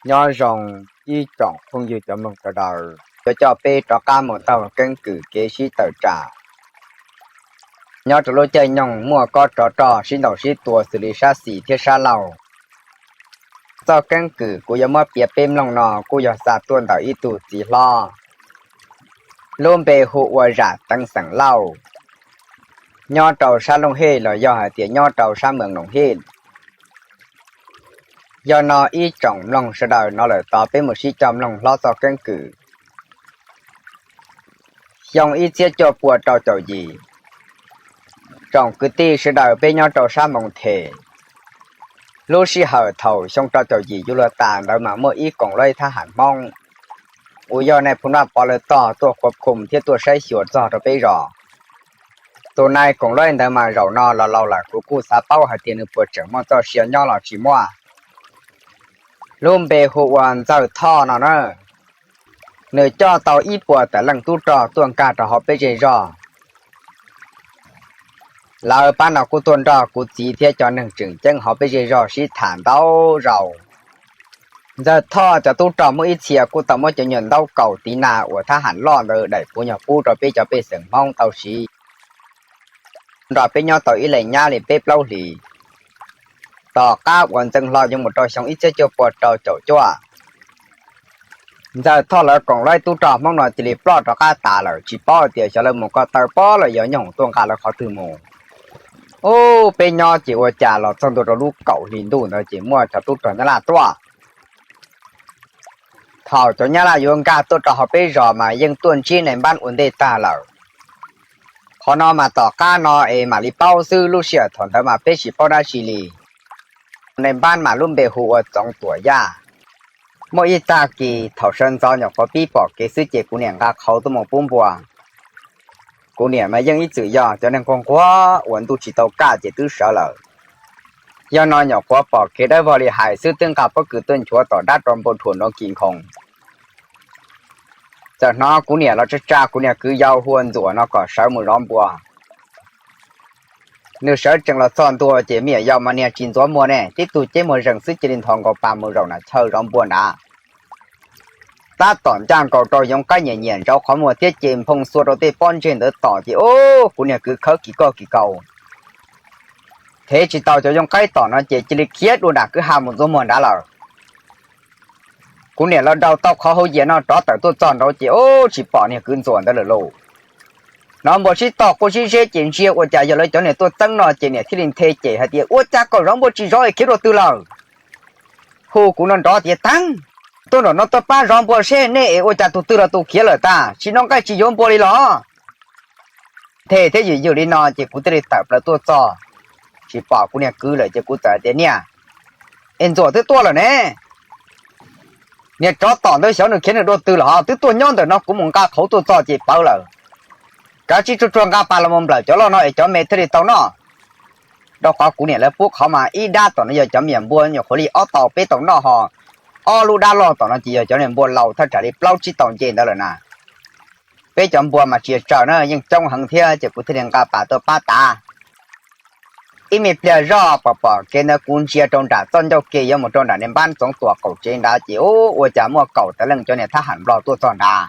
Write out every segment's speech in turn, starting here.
Nyob zoo ib tsoom phooj ywg cov mloog sawv daws, yuav coj peb rov qab mus taug keeb kwm kev sib tawm tsam nyob rau lub caij nyoog muaj kob tsov rog sib ntaus sib tua xws li sab xis thiab sab laug. Txoj keeb kwm kuv yuav muab piav peb mloog no kuj yog xa tuaj ntawm ib tug txiv hlob lub npe hu ua Zam Teev xeem Lauj, nyob rau sab Looj Hej los yog hais tias nyob rau sab Moos Loos Hej. Yog no ib tsoom mloog sawv daws, no lawm tod peb mus sib coj mloog hlob txoj keeb kwm. Xyoo ib txhiab cuaj pua rau caum yim, tsoom kwv tij sawv daws peb nyob rau sab Moos Them. Lub sij hawm thaum xyoo rau caum yim yuav luag tas ntawd mas muaj ib koom loj thab ham Hmoob uas yog nais phoo Vaj Pov lawv tog tuaj khuab khum thiab tuaj saib xyuas txog rau peb zos. Tus nais koom loj ntawd mas zaum no los laus lawm, kuv kuj xav paub hais tias nws puas tseem muaj txoj sia nyob los tsis muaj. Lub npe hu ua Ntxawg Thoj no na. Nws coj tau ib puas tawm leej tub rog tuaj nkag rau hauv peb zej zog. Lawv pab no kuj tuaj nrog kuv txiv thiab cov neeg tseem ceeb hauv peb zej zog sib tham ntau zaus. Ntxawg Thoj cov tub rog muaj ib txhia kuj tau muab cov nyuag ntaub kaus tiv na uas thab ham loj ntawd daim puav nyuag pub rau peb cov pej xeem Hmoob tau siv nrog peb nyob tau ib leeg nyab li peb plaub hlis. Tom qab uas Ntxawg Thoj yuav mus rau xyoo ib txhiab cuaj pua rau caum cuaj, Ntxawg Thoj lawv koom loj tub rog Hmoob no cia li ploj rov qab tas lawm, tsis paub tias xyov lawv mus ko taw pob los yog nyoog tuaj nqa lawv qhov twg mus. Ub, peb nyob ces ua cas los txog ntua rau lub kaum hli ntuj ntawd ces muaj cov tub rog Nyab Laj tuaj. Thaum cov Nyab Laj yuav nkag tuaj rau hauv peb zos mas yeej tuaj ntsib nais npab ua ntej tag lawm. Qhov no mas tom qab no es mam li paub xwb, lub sij hawm thaum ntawd mas peb tsis paub dab tsi li. Nais npab mas lub npe hu ua Txoov Tuam Yaj. Muaj ib tag kis thaum sawv ntxov nyuam qhuav pib pom kev xwb ces kuv niam nqa qhauv tuaj mus pub npua. Kuv niam mas yeej ib txwm yog cov neeg nquag nquag uas ntuj tsis tau kaj ces twb sawv lawm. Yog no nyuam qhuav pom kev dawb vog li hais xwb twb nqa pob kws tuaj nchuav tom dab rau npua dhuam nrov kis nkhoos. Txawm hnov kuv niam los tsa tsa kuv niag kwv yau hu ua Ntxuam no kom sawv mus zov npua. Nws sawv tsees los txog ntua ces me nyuam yaus mas niag tsis ntxuav muag ne, tib tug ceb muag zees xwb cia li nthos nkaus pas mus zaum nram chaw zov npua nrad. Tab tom ncaj nkaus rau yoov qaib nyiam nyiam ntsauv qhov muag thiab ces nphoo xua rau tej pob ntseg ntawd tom ces ub, kuv niag kwv khawb kis koj kis kaus thev tsis tau cov yoov qaib tom no ces cia li khiav dua nram kwj ha mus ntxuav muag nrad lawm. Kuv niam los daus tau qhov hauv yias no rov tawm tuaj txog nraud ces ub, tsis pom niag kwv Ntxuam ntawd lawm lauj. Hnov npua sib tog quaj sib zeb ces ntsia ua cas yog lawv cov niag tuaj txeeb no ces niam thiaj li nthe ces hais tias, Ua cas koj zov npua tsis zov es khiav dua twg lawm? Hu kuv no nrov tias, Teeb, tuaj nram no tuaj pab zov npua seb nej es ua cas tus twg los tus khiav lawm tag, tsis noj nqaij tsis yuav npua li los? Nthe thiab ywm ywm li no ces kuv thiaj li tawm plaws tuaj txog, tsis pom kuv niag kwv lawm ces kuv txawm hais tias, Niam, es Ntxuam twb tuaj lawm ne. Niag tsov tom ntawd xyov nws khiav nws dua twg lawm ho, twb tuaj nyob ntawm no kuv mus nqa qhauv tuaj txog ces pawv lawm. Kav tsij tsuag tsuag nqa pas los mus nplawm cov loj no es cov me thiaj li tau noj. Rau qhov kuv niam lawv pub qhov mas ib dab tom no yog cov me nyuam npua nyuam qhuav li ob tau peb tau noj ho, ob lub dab loj tom no ces yog cov niag npua laus thaj tsam li plaub tsib tau nce ntawd lawm na. Peb cov npua mas tsis tsaws na, yeej coob heev thiab ces kuv thiaj li nqa pas tuaj pab tav. Ib me pliag zoj pom pom kev ntawd kuv ntsia rau nram txoj ncauj ke yuav mus rau nram niag npab Txoov Tuam qaum tsev nrad ces ub, ua cas muaj kaum tawm leej cov niag thab ham Nplog tuaj txog nrad.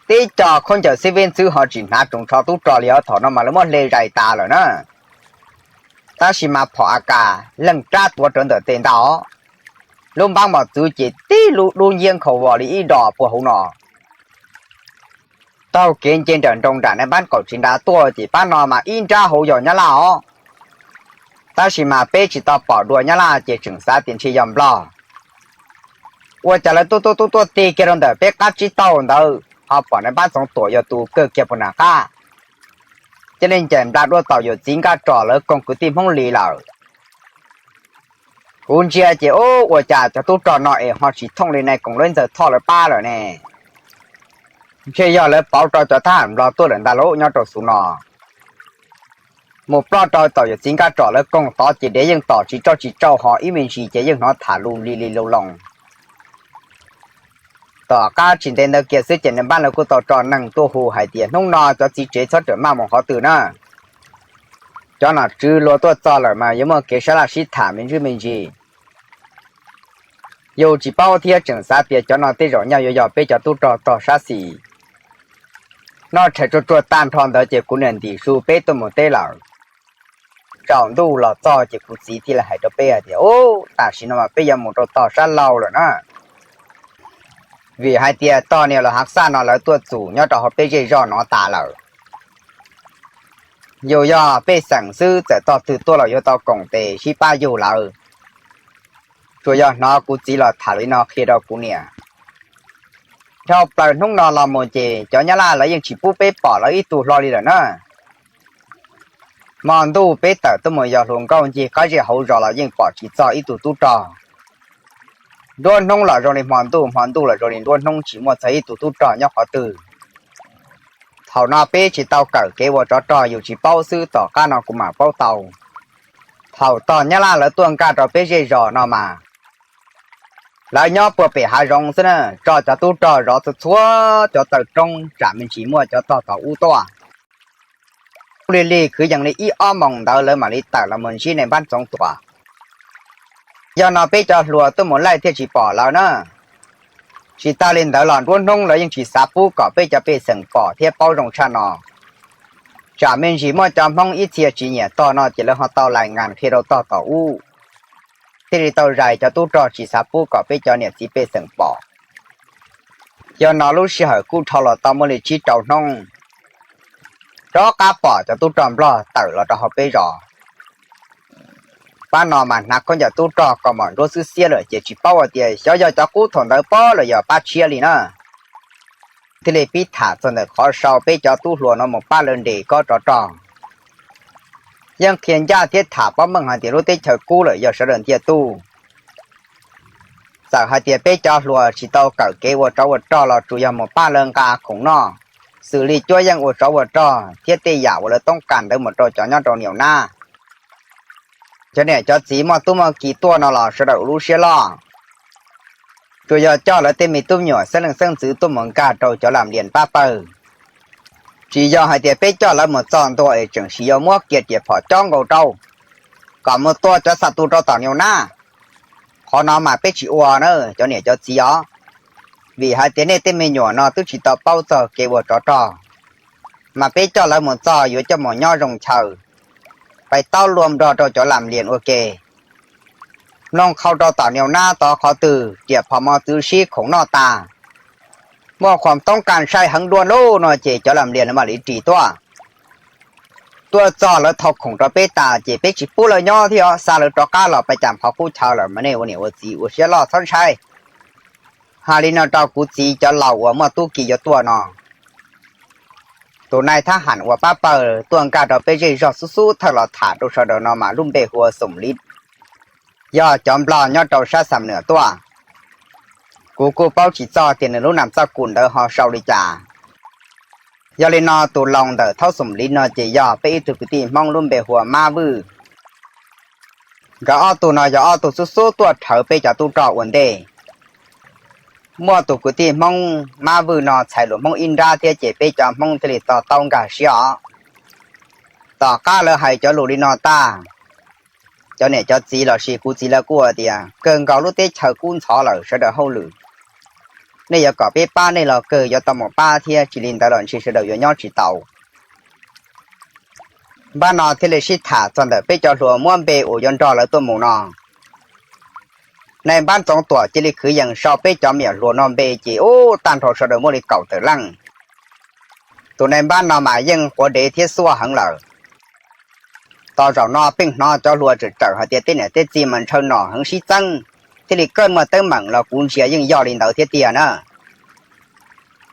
Tib co khaub ncaws xib vib ntxwb ho tsis hnav tsoos tsho tub rog li os, thaum no mas lawv muab hle zais tas lawm na. Tab sis mas phom A K leej rab tuav rawv ntawm tes ntag. Lub npab mos txwv ces tib lub dub nciab nkhaus vos li ib dos puag hauv no. Taug kev nce nram nroog nram niag npab qaum tsev nrad tuaj ces pab no mas ib nrab hauv yog Nyab Laj os. Tab sis mas peb tsis tau pom dua Nyab Laj ces tseem xav tias ntshe yog Nplog. Ua cas lawv tuaj tuaj tuaj tuaj tig kiag rau ntawm peb qab tsib taug ntawd ho pom niag npab Txoov Tuam yog tus kawg kiag puag nram qab. Cia li ncaim nplas dua tom yawm txiv Nkaj Rom lawv koog kwv tij Hmoob Lis lawm. Kuv ntsia ces ub, ua cas cov tub rog no es ho tsis thooj li nais koom lawv Ntxawg Thoj lawv pab lawm ne. Ntshe yog lawv pauv rau cov thab ham Nplog tuaj lawm ntag lauj, nyob rau xus no. Mus ploj rau tom yawm txiv Nkaj Rom lawv koog tod ces dev yeej tom tsis tsauj tsis tsauj ho ib me ntsis ces yeej hnov tham lus li li loo loo. Tom qab tsis ntev ntawd kiag xwb ces niag npab lawv kuj tau tso neeg tuaj hu hais tias hnub no cov txiv tsev txhob rawm maj mus qhov twg na. Cov nom tswv luag tuaj txog lawm mas yuav muaj kev sab laj sib tham me ntsis me ntsis. Yus tsis paub thiab tseem xav tias cov no tej zaum nyaj yuav yog peb cov tub rog tog sab xis. Noj tshais tsuag tsuag tag nrho ntawd ces kuv niam ntim su peb tuaj mus teb lawm. Tsaus ntuj los txog ces kuv txiv thiaj li hais rau peb hais tias, Ub, tam sim no mas peb yuav mus rau tog sab laug lawm na. Vim hais tias tog niag los hav xaj no lawv tuaj txum nyob rau hauv peb zej zog no tas lawm. Yus yog pej xeem xwb, txawm tog twg tuaj los yuav tau koom tes sib pab yug lawv. Tsuas yog hnov kuv txiv los tham li no qhia rau kuv niam. Dhau plaws hnub no los mus ces cov nyab laj lawv yeej tsis pub peb pom lawv ib tug hlo li lawm na. Hmo ntuj peb tawm tuaj mus yos hluas nkauj ncig qab zej hauv zos los yeej pom tsis txog ib tug tub rog. Nruab hnub los zoo li hmo ntuj, hmo ntuj los zoo li nruab hnub, tsis muaj txog ib tug tub rog nyob qhov twg. Thaum no peb tsis tau kawm kev ua tsov rog, yus tsis paub xwb, tom qab no kuv mam paub tau. Thaum tog nyab laj lawv tuaj nkag rau peb zej zos no mas, lawv nyob puag pem hav zoov xwb na, tso cov tub rog zov txhua txhua cov taw roob, tsam me ntsis muaj cov tog tom ub tuaj. Lig lig kwv yees li ib ob moos ntawd lawv mam li tawm los mus ntsib nej npab Ntxoov Tuam. Yog no peb cov hluas tuaj mus laij thiaj tsis pom lawv na. Tsis tas li ntawd los nruab hnub lawv yeej tsis xav pub kom peb cov pej xeem pom thiab paub zoo tshaj no. Tsam me ntsis muaj cov Hmoob ib txhia tsis nyiam tog no ces lawv ho tau lais ngas qhia rau tog tom ub, thiaj li tau zais cov tub rog tsis xav pub kom peb cov niam txiv pej xeem pom. Yog no lub sij hawm kuj dhau los tau muaj li tsib rau hnub, rov qab pom cov tub rog Nplog tawm los rau hauv peb zos. Pab no mas hnav khaub ncaws tub rog kaus mom nruab xwb xiab lawm ces tsis paub hais tias xyov yog cov qub thaum ntawd pob los yog pab tshiab li na. Thiaj li pib tham txog ntawm qhov sau peb cov tub hluas no mus pab lawv nres kob tsov rog. Yeej qhia ncaj thiab tham pob meej hais tias lub teb chaws kub lawm yog sawv daws ntiag tug. Txawm hais tias peb cov hluas tsis tau kawm kev ua tsov ua rog los tsuas yog mus pab lawv nqa khoom noj, xws li cuab yeej ua tsov ua rog thiab tej yam uas lawv toob kas ntawd mus rau cov nyob rau niam nab. Cov niam cov txiv muaj tub muaj ki tuaj no los sawv daws ua lub siab loj, tsuas yog coj lawv tej me tub nyuam xeeb leej xeeb ntxwv tuaj mus nkag rau cov lam lias pab pawg. Tsis yog hais tias peb coj lawv mus txog ntua es tseem sim yuav muab kiag riam phom cob nkaus rau, kom mus tua cov xa tus rau tom niam nab. Qhov no mas peb tsis ua na cov niam cov txiv os, vim hais tias nej tej me nyuam no twb tsis tau paub txog kev ua tsov rog, mas peb coj lawv mus txog yuav coj mus nyob zoo chaw, pais taub luag nrog rau cov lam lias ua ke. Mloog qhau rau tom niam nab tod qhov twg riam phom mos txwv sib khoom noj tas, muaj khoom toob kas sai heev dua lug no ces cov lam lias mam li ris tuaj. Tuaj txog lawv thau khoom rau peb tas ces peb tsis pub lawv nyob thiab os, xa lawv rov qab los pais cas qhov qub chaw lawm mas nej ua niam ua txiv ua siab loj txhob ntshai. Hais li no rau kuv txiv cov laus uas muaj tub ki yuav tuaj no. Tus nais thab ham uas pab pawg tuaj nkag rau peb zej zog xub xub thawj los tham rau sawv daws no mas lub npe hu ua Xoom Liv, yog cov Nplog nyob rau sab Xam Nuam tuaj. Kuv kuj paub tsis txog tias nws lub nam txaj kum ntawd ho sau li cas. Yog li no tus laus ntawm thaub Xoom Liv no ces yog peb ib tug kwv tij Hmoob lub npe hu ua Mab Vwj. Nkawd ob tug no yog ob tug xub xub tuaj rhawv peb cov tub rog ua ntej. Muaj tus kwv tij Hmoob Mab Vwj no txhais lus Hmoob ib nrab thiab ces peb cov Hmoob thiaj li to taub nkag siab os. Tom qab lawv hais cov lus li no tag, cov niam cov txiv lossis kuv txiv lawv kuj tias kawg nkaus lub teb chaws kub ntxhov lawm sawv daws hauj lwm, nej yuav kom peb pab nej los kawg yuav tau mus pab thiab, tsis li ntawd los ntshe sawv daws yuav nyob tsis tau. Npab no thiaj li sib tham txog ntawm peb cov hluas muab npe uas yuav nrog lawv tuaj mus no. Nais npab Ntxoov Tuam cia li khwv yees sau peb cov me nyuam hluas no npe ces ub tag nrho sawv daws muaj li kaum tawm leej. Tus nais npab no mas yeej quav dev thiab xuaj heev lawm. Tos zaum no pheej hnov cov hluas tseem tsawm hais tias tej niam tej txiv mas ntshaw nom heev sib txeeb, thiaj li kaj muaj teeb meem los kuv ntsia yeej yog li ntawd thiab tiag na.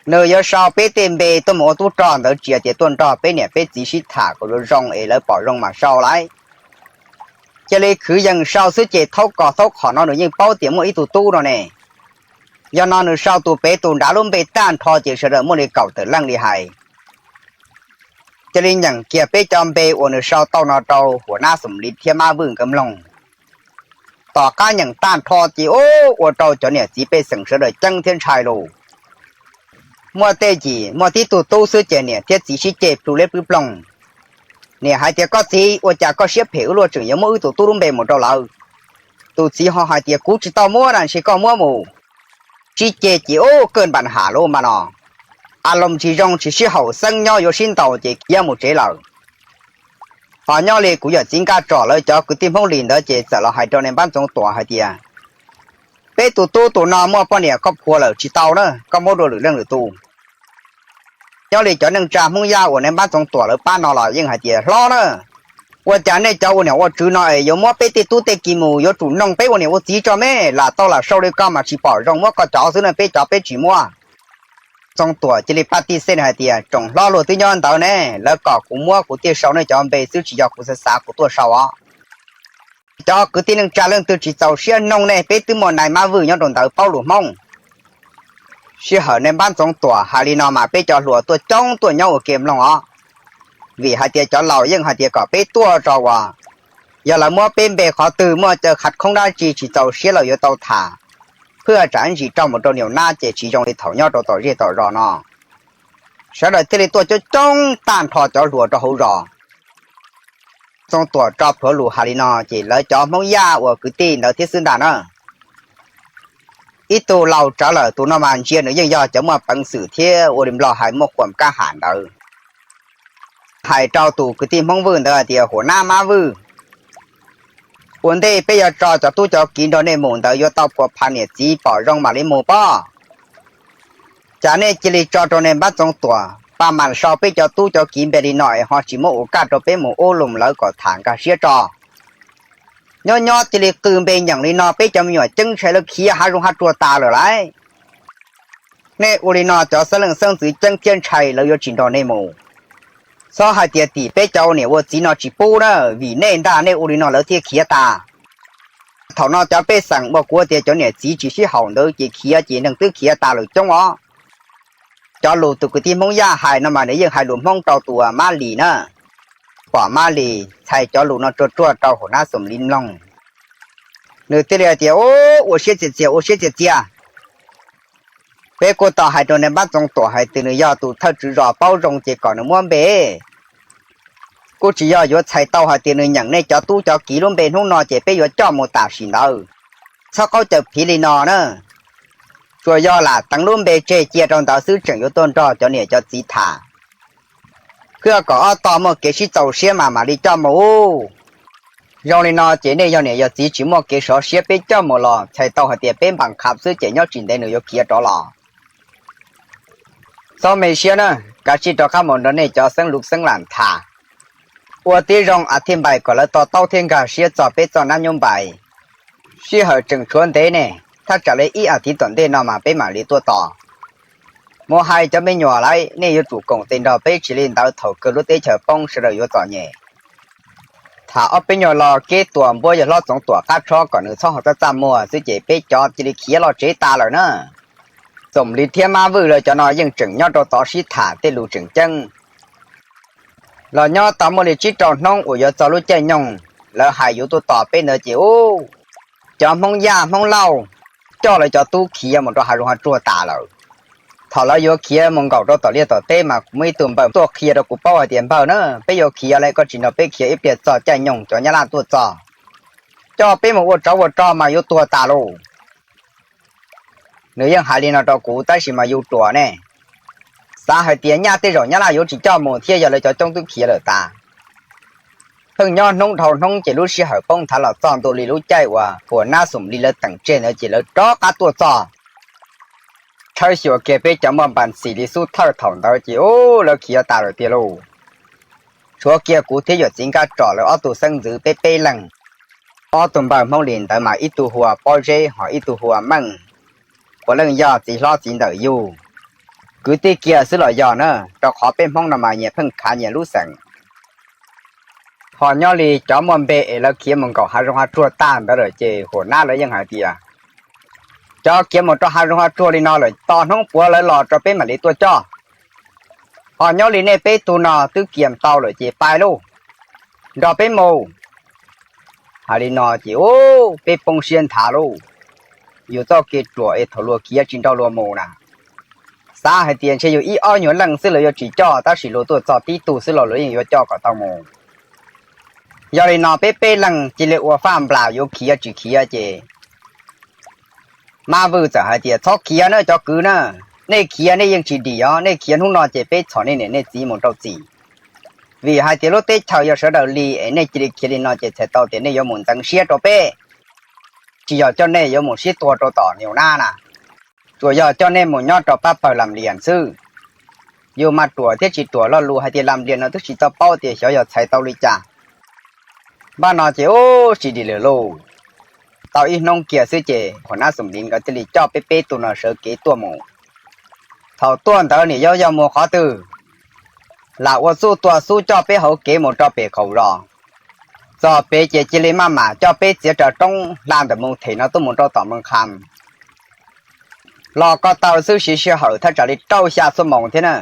Nws yuav sau peb tej npe tuaj mus ua tub rog ntawd tsis hais tias tuaj nrog peb niam peb txiv sib tham kom zoo zoo es lawv pom zoo mas sau lauj. Cia li khwv yees sau xwb ces thaub kos thaub qhom no nws yeej paub tias muaj ib tug tub no ne. Yog no nws sau tus pem tus nrad lub npe tag nrho ces sawv daws muaj li kaum tawm leej li hais. Cia li nyeem kiag peb cov npe uas nws sau tau no rau huas nab Xoom Liv thiab Mab Vwj nkawd mloog. Tom qab nyeem tag nrho ces ub ua rau cov niam txiv pej xeem sawv daws ceeb thiab ntshai lus. Muaj tej yim muaj tib tug tub xwb ces niam thiab txiv sib ceg plhu liab pwb ploog. Niam hais tias koj txiv, ua cas koj siab phem ua luaj tseem yuav muab wb tus tub lub npe mus rau lawv? Tus txiv ho hais tias, Kuv tsis tau muab na, ntshe koj muab mus. Sib ceg ces ub kawg npam ham lub mas no, a loo tsis zoo tsis sib haum, xeeb nyob yuav sib ntaus ces khiav mus tsev lawm. Ho nyob li kuv yawm txiv Nkaj Tsom lawv cov kwv tij Hmoob Lis ntawd ces txawm los hais rau nais npab Ntxoov Tuam hais tias, Peb tus tub tus no muaj poj niam koj phua lawm tsis tau na, koj muab dua lwm leej lwm tus. Nyob li cov neej tsa Hmoob Yaj uas nais npab Ntxoov Tuam lawv pab no los yeej hais tias, Hlob na, ua cas nej cov ua niam ua tswv no es yuav muab peb tej tub tej ki mus, yuav tsum noog peb ua niam ua txiv tso me, lam tau lam sau li koj mas tsis pom zoo, muab koj cov xwb na, peb cov peb tsis muab. Ntxoov Tuam cia li pab tij xej hais tias, Tsoom hlob luag twb nyob ntawd ne, lawv kom kuv muab kuv thiaj sau nej cov npe xwb, tsis yog kuv xav xav kuv tuaj sau os. Cov kwv tij neej tsa leej twg tsis txaus siab noog nej, peb twb muaj nais Mab Vwj nyob rau ntawd paub lus Hmoob. Sij hawm nais npab Ntxoov Tuam hais li no mas peb cov hluas tuaj coob tuaj nyob ua ke mloog os. Vim hais tias cov laus yeej hais tias kom peb tuaj tso uas yog lawv muab peb npe qhov twg, muaj caw qhav khoob dab tsi tsis txaus siab los yuav tau tham, phwj tsam ntsis raug mus rau niam nab ces tsis zoo li thaum nyob rau tom zej tom zos no. Sawv daws thiaj li tuaj coob coob tag nrho cov hluas rau hauv zos. Ntxoov Tuam tso plhuav lus hais li no ces lawv cov Hmoob Yaj uas kwv tij ntawd thiab xwb ntag na. Ib tug laus tsawv lawm, tus no mas ntsia nws yeej yog cov muaj peev xwm thiab ua li Nplog hais muaj khuam kab ham ntawd. Hais rau tus kwv tij Hmoob Vwj ntawd hais tias, Huam nab Mab Vwj, ua ntej peb yuav tso cov tub cov kiv nrog nej mus ntawd yuav tau phua pha niam txiv pom zoo mam li mus pob. Cas nej cia li tso rau nais npab Ntxoov Tuam pab mam sau peb cov tub cov kiv npe li no es ho tsis muab ua kaj rau peb mus ub los lawv kom tham nkag siab tso. Nyob nyob cia li qw npe nyeem li no peb cov me nyuam ceeb ntshai lawv khiav hav zoov hav tsuag tas lawm lauj. Nej ua li no cov xeeb leej xeeb ntxwv ceeb thiab ntshai lawv yuav tsis nrog nej mus. Txhob hais tias tim peb cov ua niam ua txiv no tsis pub na, vim nej ntag nej ua li no lawv thiaj khiav tas. Thaum no cov pej xeem uas kuv tias cov niam txiv tsis sib haum ntawd ces khiav ces neeg twb khiav tas lawm coob os. Cov lus tus kwv tij Hmoob Yaj hais no mas nws yeej hais lus Hmoob rau tus Mab Lis na. Pom Mab Lis txhais cov lus no tsuag tsuag rau Huam nab Xoom Lis mloog, nws thiaj li hais tias, Ub, ua siab txias txias, ua siab txias txias. Peb kuj tau hais rau nais npab Ntxoov Tuam hais tias nws yog tus thawj tswv zos paub zoo ces kom nws muab npe. Kuj tsis yog yuav txhais tau hais tias nws nyeem nej cov tub cov kiv lub npe hnub no ces peb yuav coj mus tam sim ntawd. Txhob qaub caws phiv li no na. Tsuas yog lam teev lub npe tseg cia rau ntawd xwb, tseem yuav tuaj nrog cov niam cov txiv tham, thiaj kom ob tog muaj kev sib txaus siab mas mam li coj mus. Zoo li no ces nej yog niam yog txiv tsis muaj kev sov siab, peb coj mus los txhais tau hais tias peb npam qhav xwb ces nyob tsis ntev nws yuav khiav rov los. Txhob me siab na, kav tsij rov qab mus nrog nej cov xeeb lus xeeb lam tham, ua tib zoo a thiaj npais kom lawv to taub thiab nkag siab txog peb txoj nab nyob npais. Sij hawm tseem tshuav ntev ne, thaj tsam li ib as thiv tom ntej no mas peb mam li tuaj tos. Mus hais cov me nyuam lauj, nej yuav tsum koom tes nrog peb, tsis li ntawd thaum kawg lub teb chaws poob sawv daws yuav txom nyem. Tham ob peb nyuag lo keb tua npuab yawg hlob Txoov Tuam qab tshob kom nws txhob ho txaj txaj muag xwb ces peb cov cia li khiav los tsev tas lawm na. Txoom Lis thiab Mab Vwj lawv cov no yeej tseem nyob rau tod sib tham tej lus tseem ceeb. Los nyob tau muaj li tsib rau hnub uas yuav txog lub caij nyoog lawv hais yuav tuaj tos peb ntawd ces ub, cov Hmoob Yaj Hmoob Lauj coj lawv cov tub khiav mus rau hav zoov hav tsuag tas lawm. Thaum lawv yuav khiav mus nkaum rau tom liaj tom teb mas kuv muaj ib tug npawg tuaj qhia rau kuv paub hais tias, Npawg na, peb yuav khiav lawm, koj tsis nrog peb khiav ib pliag txog caij nyoog cov Nyab Laj tuaj txog, coj peb mus ua tsov ua rog mas yuav tuag tas lauj. Nws yeej hais li no rau kuv tab sis mas yus ruam ne, xav hais tias nyaj tej zaum Nyab Laj yuav tsis coj mus thiab, yog lawv cov coob twb khiav lawm tas. Pheej nyob hnub dhau hnub ces lub sij hawm poob nthav los txog ntua li lub caij uas Huam nab Xoom Lis lawv teem tseg ntawd ces lawv rov qab tuaj txog. Tshawb xyuas kiag peb cov muaj npas ntxim li xub thawj thaum ntawd ces ub, lawv khiav tas lawm tiag lauj. Tshuav kiag kuv thiab yawm txiv Nkaj Tsom lawv ob tug xeeb ntxwv peb peb leeg. Ob tug npawg Hmoob Lis ntawd mas ib tug hu ua Pob Zeb ho ib tug hu ua Meej, puav leej yog txiv hlob txiv ntawm yus. Kwv tij kiag xwb los yog na, rau qhov peb Hmoob no mas nyias pheej khav nyias lub xeem. Ho nyob li cov muaj npe es lawv khiav mus nkaum hav zoov hav tsuag tag ntawd lawm ces Huam nab lawv yeej hais tias, Cov khiav mus rau hav zoov hav tsuag li no lawm, tos hnub puav lawv los rau peb mam li tuaj coj. Ho nyob li nej peb tug no twb kiam tau lawm ces pais lauj, nrog peb mus. Hais li no ces ub, peb poob siab nthav lauj. Yus txoj kev ruam es thaum luag khiav tsis nrog luag mus na. Xav hais tias ntshe yus ib ob nyuag leej xwb lawv yuav tsis coj, tab sis luag tuaj txog tib tug xwb los luag yeej yuav coj kom tau mus. Yog li no peb peb leeg cia li ua faj nplas yuav khiav tsis khiav ces Mab Vwj txawm hais tias, Txhob khiav na cov kwv na, nej khiav nej yeej tsis dim os, nej khiav hnub no ces peb txhom nej niam nej txiv mus rau txim. Vim hais tias lub teb chaws yog sawv daws li es nej cia li khiav li no ces txhais tau tias nej yuav mus ntxeev siab rau peb, tsis yog coj nej yuav mus sib tua rau tom niam nab na, tsuas yog coj nej mus nyob rau pab pawg Lam Lias xwb. Yus mas ruam thiab tsis ruam, lo lus hais tias Lam Lias no twb tsis tau paub tias xyov yog txhais tau li cas. Npaj no ces ub tsis dim lawm lauj. Tau ib hnub kiag xwb ces Huas Nab Xoom Lis nkawd thiaj li coj peb peb tug no sawv kev tuaj mus. Thaum tuaj ntawd nim yog yog mus qhov twg, lam ua txuj tua xub coj peb hauv kev mus rau pem qaum zos. Txog pem ces cia li maj mam coj peb txiav raws roob hla ntawm Moos Them no tuaj mus rau tom Moos Kham. Los ko taw xwb siv sij hawm thaj tsam li rau xya xuab moos thiab na.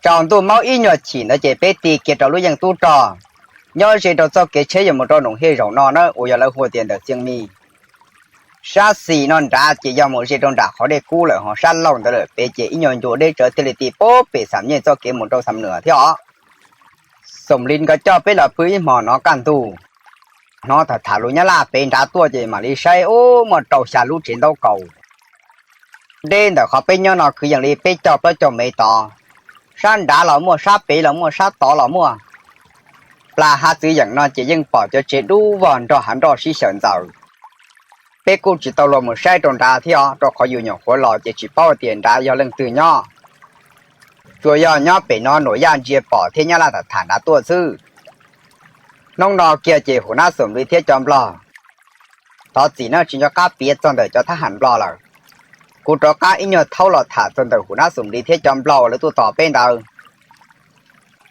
Tsaus ntuj maub ib nyuag chim ntawd ces peb ti kiag rau lub yeej tub rog nyob ze rau txoj kev tsheb yuav mus rau Noom Hej zaum no na, uas yog lawv hu tias ntawm Txiaj Mis. Sab xis no nrad ces yog mus ze rau nram qhov dej kub lawm, ho sab laug ntawd lawm pem ces ib nyuag ncua deb tsawv thiaj li ti puag pem Xam Nyej txoj kev mus rau Xam Nuas thiab os. Xoom Lis nkawd coj peb los pw ib hmos no kaj ntug, hnov tham tham lus Nyab Laj pem nrad tuaj ces mam li saib ub muaj rau xya lub tsev ntaub kaus deb ntawm qhov peb nyob no kwv yees li peb caug plaub caug mev tod. Sab nrad los muaj, sab pem los muaj, sab tod los muaj. Plas hav txwv yeem no ces yeej pom cov tsev dub vog nrog hav nroj sib xyaw ntxaws. Peb kuj tsis tau luag mus saib rau nrad thiab os, rau qhov yus nyuam qhuav los ces tsis paub tias nrad yog leej twg nyob. Tsuas yog nyob pem no Nuam Yaj ntsia pom thiab Nyab Laj tham tham nrad tuaj xwb. Hnub no kiag ces Huas Nab Xoom Lis thiab cov Nplog, thov txim no tsis nco qab piav txog ntawm cov thab ham Nplog lawm. Kuv rov qab ib nyuag thaub los tham txog ntawm Huas Nab Xoom Lis thiab cov Nplog uas lawv tuaj tos peb ntawd.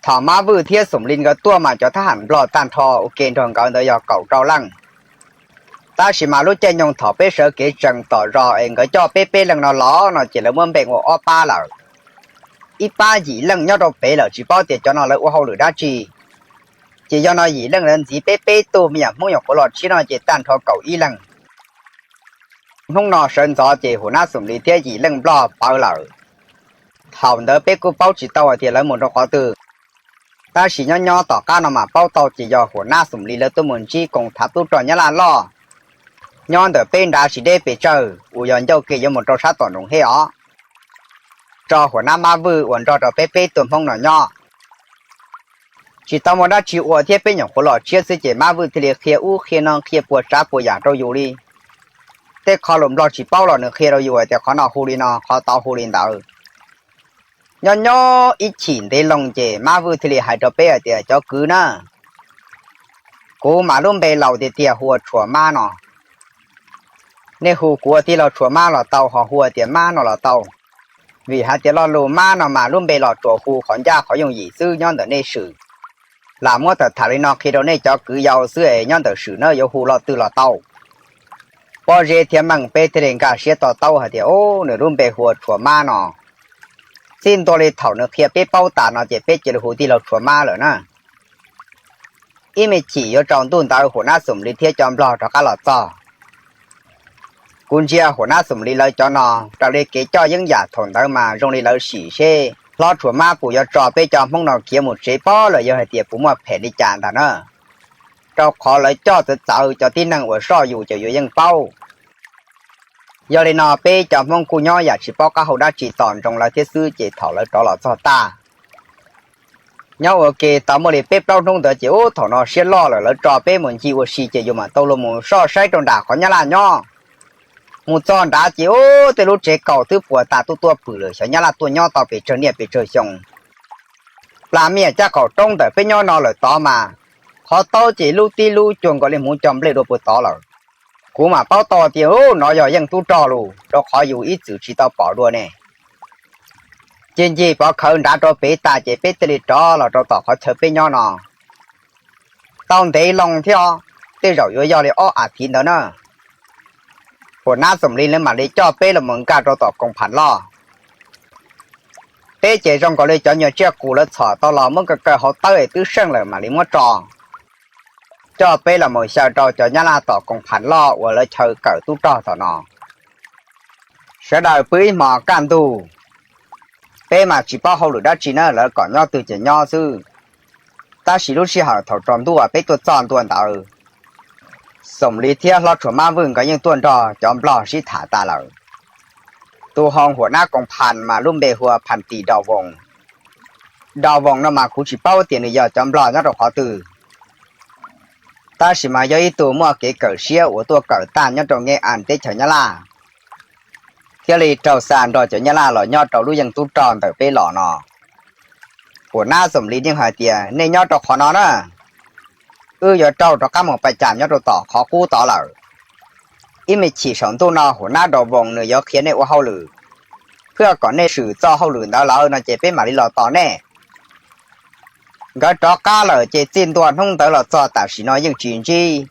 Thaum Mab Vwj thiab Xoom Lis nkawd tuaj mas cov thab ham Nplog tag nrho ua ke nrog nkawd ntawd yog kaum rau leej. Tab sis mas lub caij nyoog thaum peb sawv kev tsees tom zos es nkawd coj peb peb leeg no los no ces lawv muab npeej ua ob pab lawm. Ib pab yim leej nyob rau pem lawm tsis paub tias cov no lawv ua hauj lwm dab tsi. Ces yog no yim leej lawv ntxiv peb peb tug me nyuam Hmoob nyuam qhuav los tshiab no ces tag nrho kaum ib leeg. Hnub no sawv ntxov ces Huas Nab Xoom Lis thiab yim leej Nplog pawv lawm. Thaum ntawd peb kuj paub tsis tau hais tias lawv mus rau qhov twg, tab sis nyob nyob tom qab no mas paub tau ces yog Huas Nab Xoom Lis lawv tuaj mus ntsib koom thav tub rog Nyab Laj loj nyob ntawm peb nrad tsis deb pes tsawg uas yog ncauj ke yuav mus rau sab tom Noom Hej os, rau Huas Nab Mab Vwj uas nrog rau peb peb tug Hmoob no nyob. Tsis tau muaj dab tsi ua thiab peb nyuam qhuav los tshiab xwb ces Mab Vwj thiaj li qhia ub qhia no qhia puas tsav puas yam rau yus li. Tej qho lus Nplog tsis paub los nws qhia rau yus hais tias qhov no hu li no, qhov tod hu li ntawd. Nyob nyob ib chim ntev loo ces Mab Vwj thiaj li hais rau peb hais tias, Cov kwv na, kuv mas lub npe laus tiag tiag hu ua Tshuas Mab no. Nej hu kuv ua tij laug Tshuas Mab los tau, ho hu ua tias Mab no los tau. Vim hais tias lo lus Mab no mas lub npe Los Tsuas hu qhov ncaj qhov yooj yim xwb nyob ntawm nej swm. Lam muab tham tham li no qhia rau nej cov kwv yau xwb es nyob ntawm swm na yuav hu lo twg los tau. Pob zeb thiab meej peb thiaj li nkag siab to taub hais tias, Ub, nws lub npe hu ua Tshuas Mab no. Txij ntua li thaum nws qhia peb paub tas no ces peb cia li hu tij laug Tshuas Mab lawm na. Ib me chim yuav tsaus ntuj ntawd Huas Nab Xoom Lis thiab cov Nplog rov qab los txog. Kuv ntsia Huas Nab Xoom Lis lawv cov no raws li kev coj yeeb yam thaum ntawd mas zoo li lawv sim seb hlob Tshuas Mab puas yuav tso peb cov Hmoob no khiav mus tsev pob lawm, yog hais tias puas muaj phem li cas ntag na. Rau qhov lawv coj txawv txawv, cov tib neeg uas soj yus ces yus yeej paub. Yog li no peb cov Hmoob kuj nyob yam tsis paub qab hau dab tsi, tos ntsoov lawv thiab xwb. Ces thaum lawv rov los txog tag, nyob ua ke tau muaj li peb plaub hnub ntawd ces ub, thaum no siab loj lawm, lawv tso peb mus ncig ua si ces yus mam tau los mus soj saib rau nram qhov Nyab Laj nyob. Mus txog nrad ces ub, tej lub tsev kaus twb puas tas tuaj tuaj pwm lawm, xyov Nyab Laj tuaj nyob tau pes tsawg niaj pes tsawg xyoo. Plas miaj caj qaum roob ntawm peb nyob no lawm tod mas, qhov taub ces lub tib lub cuag nkaus li hmuv cog nplej dua puag tod lawm. Kuv mam paub tau tias ub, no yog yeej tub rog lus, rau qhov yus ib txwm tsis tau pom dua ne. Ces ncig pov khawv nrad rau pem tas ces peb thiaj li rov los rau tom qhov chaw peb nyob no. Tau ntev loo thiab, tej zaum yuav yog li ob as thiv ntawd na, Huas Nab Xoom Lis lawv mam li coj peb los mus nkag rau tom Koos Phas Loj. Peb ces zoo nkaus li cov nyuag tsiaj qus lawv txhom tau los muab kaw kaw hauv tawb es twb seej lawm mam li muab tso, coj peb los mus xyaw rau cov Nyab Laj tom Koos Phas Loj uas lawv chaw kawm tub rog tom no. Sawv daws pw ib hmos kaj ntug, peb mas tsis paub hauj lwm dab tsi na, lawv kom nyob twg ces nyob xwb. Tab sis lub sij hawm thaum tsaus ntuj peb tuaj txog ntua ntawd, Xoom Lis thiab Hlob Tshuas Mab Vwj nkawd yeej tuaj nrog cov Nplog sib tham tas lawm. Tus hoo huam nab koom phas mas lub npe hu ua Phas Tis Dau Voos. Dau Voos no mas kuv tsis paub tias nws yog cov Nplog nyob rau qhov twg, tab sis mas yog ib tug muaj kev kawm siab uas tuaj kawm tag nyob rau Nkeeb As teb chaws Nyab Laj, thiaj li raug xa nrog cov Nyab Laj los nyob rau lub yeej tub rog ntawm peb los no. Huam nab Xoom Lis yeej hais tias nej nyob rau qhov no na, wb yuav raug rov qab mus pais cam nyob rau tom qhov qub tod lawm. Ib me chim saum ntuj no huam nab Dau Voos nws yuav qhia nej ua hauj lwm, thiab kom nej swm txoj hauj lwm ntawd lawm no ces peb mam li los tos nej. Nkawd rov qab lawm ces txij ntua hnub ntawd los txog tam sim no yeej tsis ntsib,